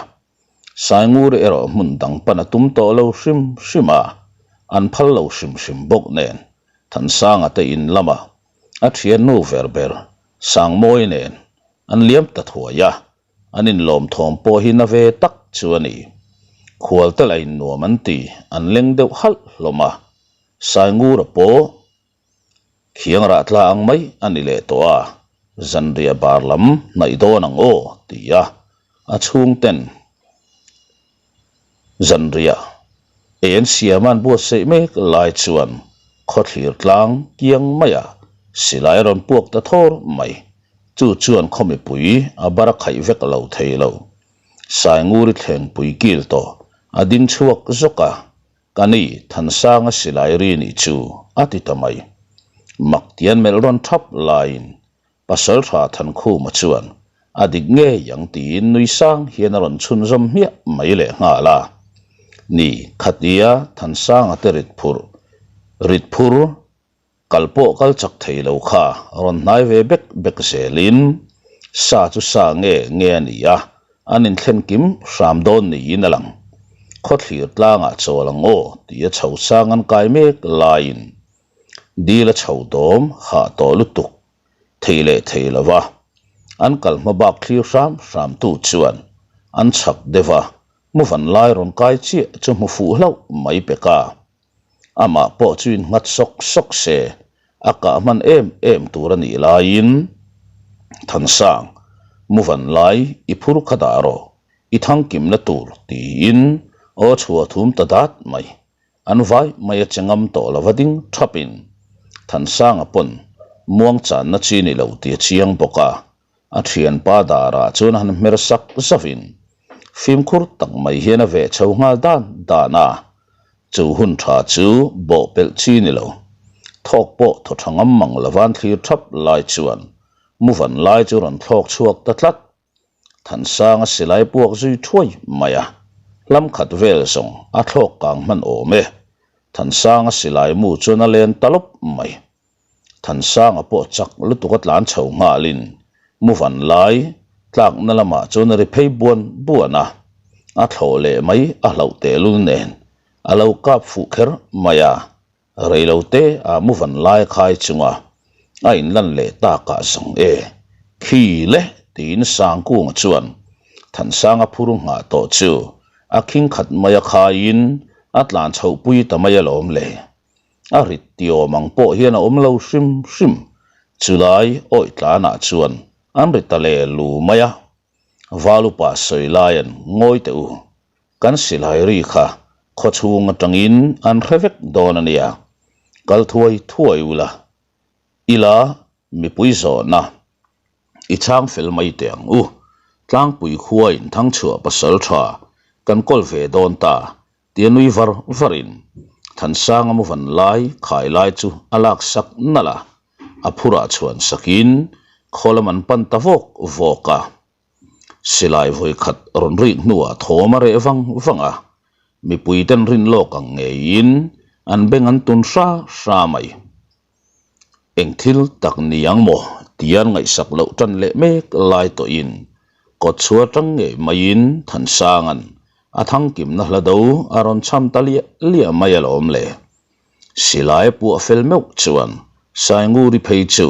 Sainguri erawh hmun dang pan a tum tawh lo hrim hrim a, an phal lo hrim hrim bawk nen Thansanga te in lamah a thiannu ver ber Sangmawi nen an liam ta thuai a, an inlawm thawm pawh hi na ve tak chu a ni. Khualte la innuam an ti, an leng deuh halh hlawm a, Saingura pawh Khiang rah tla ang mai a ni leh tawh a, zanriah bar lam hnaih dawn ang aw ti a, a chhungten zanriah ei an siam a an buatsaih mek lai chuan khawthlir tlang kiang maiah silai a rawn puak ta thawr mai. Chu chuan khaw mipui a bar a khaih vek lo thei lo. Sainguri thlengpui kil tawh a ding chhuak zawk a, Ka ni, Thansanga silai ri nih chu a ti ta mai. Mak tian melh rawn thap laiin Pasaltha Thankhuma chuan a dik ngei ang tiin nui sang hian a rawn chhunzawm hmiah mai leh nghal a. Ni, khatia Thansanga te rit phurh, rit phur, Kal pawh kal chak thei lo kha rawn hnai ve bek bek zelin sa chu sa nge nge a ni a, an inthlen kim hram dawn niin a lang. Khawthlir tlangah chawl ang aw tih a chho sang an kai mek laiin dil a chho dawm hah tawh lutuk thei leh thei lo va, an kal hma bak thlir hram hram tu chuan an chhak deuh a, mu van lai rawn kai chiah chu hmu fuh hlauh mai pek a. Amah pawh chu innghat sawk sawk se, a kah hman em em tur a nih laiin, Thansang, mu van lai i phur kha dah rawh, i thangkimna tur tiin aw chhuah thum ta dat mai. An vai mai a che ngam tawh lova ding thapin Thansanga pawn muang channa chi ni lo tih a chiang bawk a, A thianpa darah chuan a han hmer sak zauhin fimkhur tak mai hian a veh chho nghal dan dan a, chu hun tha chu bawh pelh chi ni lo. Thawk pawh thaw tha ngam mang lova an thlir thap lai chuan mu van lai chu rawn thlawk chhuak ta tlat. Thansanga silai puak zui thuai mai a, hlam khat vel zawng a thlawk kang hman awm e. Thansanga silai mu chuan a len ta lawp mai. Thansanga pawh chak lutuk a tlan chho nghalin mu van lai tlakna lamah chuan a ri phei buan buan a, a thlawh leh mai a hlauh tehlul nen a lo kap fuh kher mai a. Reilote ah muvan lai khai chunga a inlan leh takah zawng e, khi le tiin Sangkunga chuan Thansanga phur nghah tawh chu a khing khat mai a khaiin a tlan chhoh pui ta mai alawm le. A rit ti awm ang pawh hian a awm lo hrim hrim, chulai awih tlanah chuan an ri ta le lu mai a. Valupa sawi laian ngawi teh u, kan silai ri kha khawchhung atangin an hre vek dawn a nia, kal thuai thuai ula, ila mipui zawhna i chhang fel mai teh ang u, tlangpui khuain thangchhuah pasal tha kan kawl ve dawn ta tia nui var varin Thansanga muvan lai khai lai chu a lak sak nalh a, a phurah chhuan sakin khaw lam an pan ta vawk vawk a. Silai vawi khat rawn rik hnuah thawm a reh vang vang a, mipui ten rin lawk ang ngeiin an beng an tun hra hra mai. Eng thil tak ni ang maw tia an ngaihsak loh tan leh mek lai tawhin kawt chhuah atang ngei maiin Thansanga'n a thangkimna hla do a rawn cham ta liah liah mai alawm le. Silai a puah fel meuh chuan Sainguri phei chu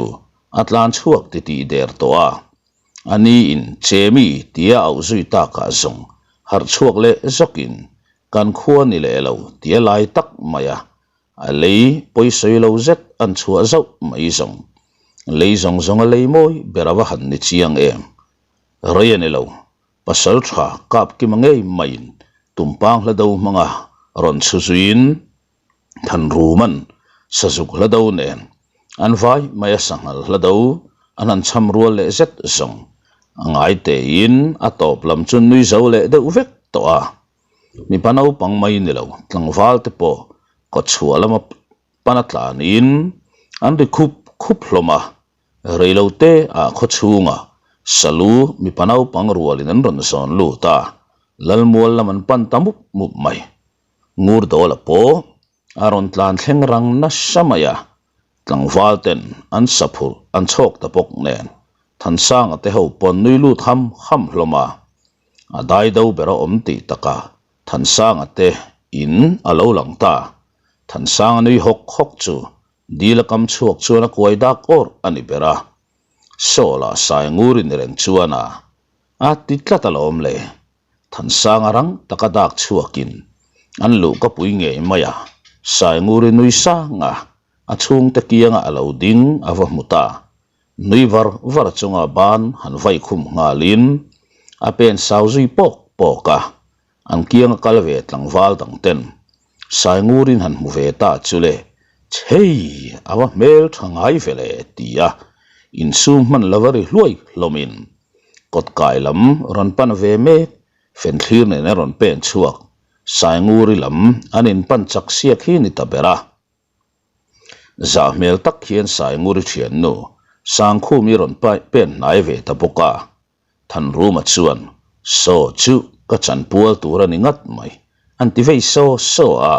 a tlan chhuak titih der tawh a, A niin Chemi tia auh zui takah zawng harh chhuak leh zawkin kan khua ni leh lo tia lai tak mai a, a lei pawisawi lo zet an chhuah zauh mai zawng. Lei zawng zawng a lei mawi ber a va han ni chiang em. Rei a ni lo, pasal tha kap kima ngei maiin tumpang hla do hmanga rawn chhu zuiin Thanruman sazuk hla do nen an vai mai a sanghal hla do an han cham rual leh zet zawng a ngai tein a tawp lam chu nui zo leh deuh vek tawh a. Mipa naupang mai ni lo tlangval te pawh kawtchhuah lama pana tlanin an ri khup khup hlawm a, reilote ah khawchhungah salu mipa naupang rualin an rawn zawn lut a, Lalmual lam an pan ta mup mup mai. Ngurdawla pawh a rawn tlan thleng rang nasa mai a, tlangval ten an sa phurh an chhawk ta bawk nen Thansanga te ho pawn nui lut ham ham hlawm a, a dai do ber a awm tih takah Thansanga te in a lo lang ta. Thansanga nui hawk hawk chu dil a kam chhuak chuan a kuai dak awrh a ni ber a, Saw lah sai ngur in reng chuan a a ti tlat alawm le. Thansanga rang taka dak chhuakin an luh ka pui ngei mai a, Sainguri nui sang a, a chhungte kianga a lo ding a va hmu ta. Nui var var chunga ban han vai khum nghalin a pen sau zui pawk pawk a, an kianga kal ve tlangval dang ten Saingurin han hmu ve ta chu le, Chhei! A va hmel tha ngai ve le ti a, insum hman lova ri hluai hlawmin Kawt kai lam rawn pan ve mek, fenthlir nen a rawn pen chhuak. Sainguri lam an inpan chak siak hi ni ta ber a. Zah hmel tak hian Sainguri thiannu Sangkhumi rawn pen hnai ve ta bawk a. Thanruma chuan, Saw chu ka chanpual tur a ni ngat mai, an ti vei saw saw a.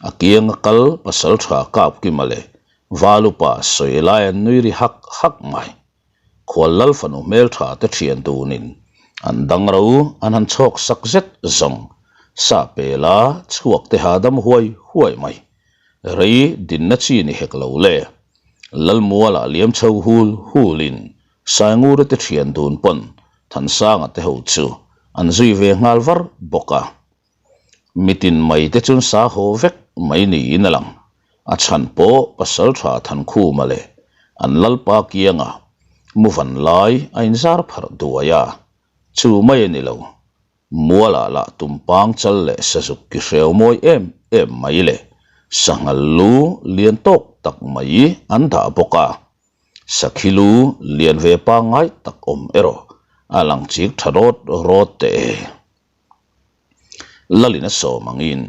A kianga kal pasal tha kap kima leh Valupa sawi lai an nui ri hak hak mai. Khual lal fanu hmeltha te thian dunin an dang ro an han chhawk sak zet zawng sa pela chhuak te hahdam huai huai mai. Rei dinna chi ni hek lo le. Lalmualah liam chho hul hulin Saingura te thian dun pawn Thansanga te ho chu an zui ve nghal var bawk a. Mitin mai te chuan sa haw vek mai niin a lang. A chhan pawh Pasaltha Thankhuma leh an Lalpa kianga muvan lai a inzar pharh duai a, chu mai a ni lo. Mualah lah tumpang chal leh sazuk ki hreu mawi em em mai leh sanghal lu lian tawk tak mai an dah bawk a. Sakhi lu lian ve pangngai tak awm erawh a lang chik tha rawt rawt teh e. Lalin a sawm angin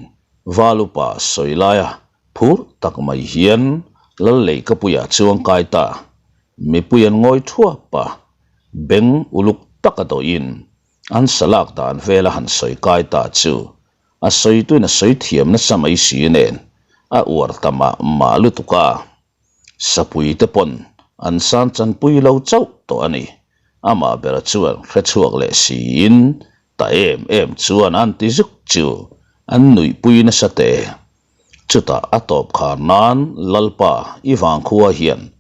Valupa sawi laia phur tak mai hian Lal Leikapuia chuang kai ta. Mipui an ngawi thuap a, beng uluk taka dawhin an salak dan vela han sawi kai ta chu a sawituin a sawi thiam nasa mai si nen a uar ta mah mah lutuk a. Sapui te pawn an san chanpui lo chauh tawh a ni. Amah bera chuan hre chhuak leh siin ta em em chuan an ti zuk chu an nuihpui nasa te. Chutah a tawp khar nan Lalpa i vangkhua hian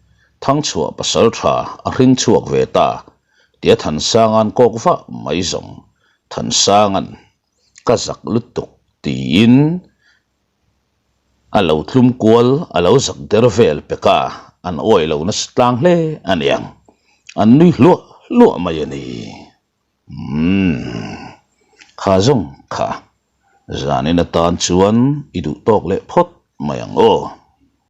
Thangchhuah pasal tha a hring chhuak ve ta tia Thansanga'n kawk vah mai zawng Thansanga'n ka zak lutuk tiin a lo tlum kual a lo zak der vel pek a, an awih lo nasa tlang hle a niang an nui hluah hluah mai a ni. Umm kha zawng kha zanin atan chuan i duh tawk leh phawt mai ang aw.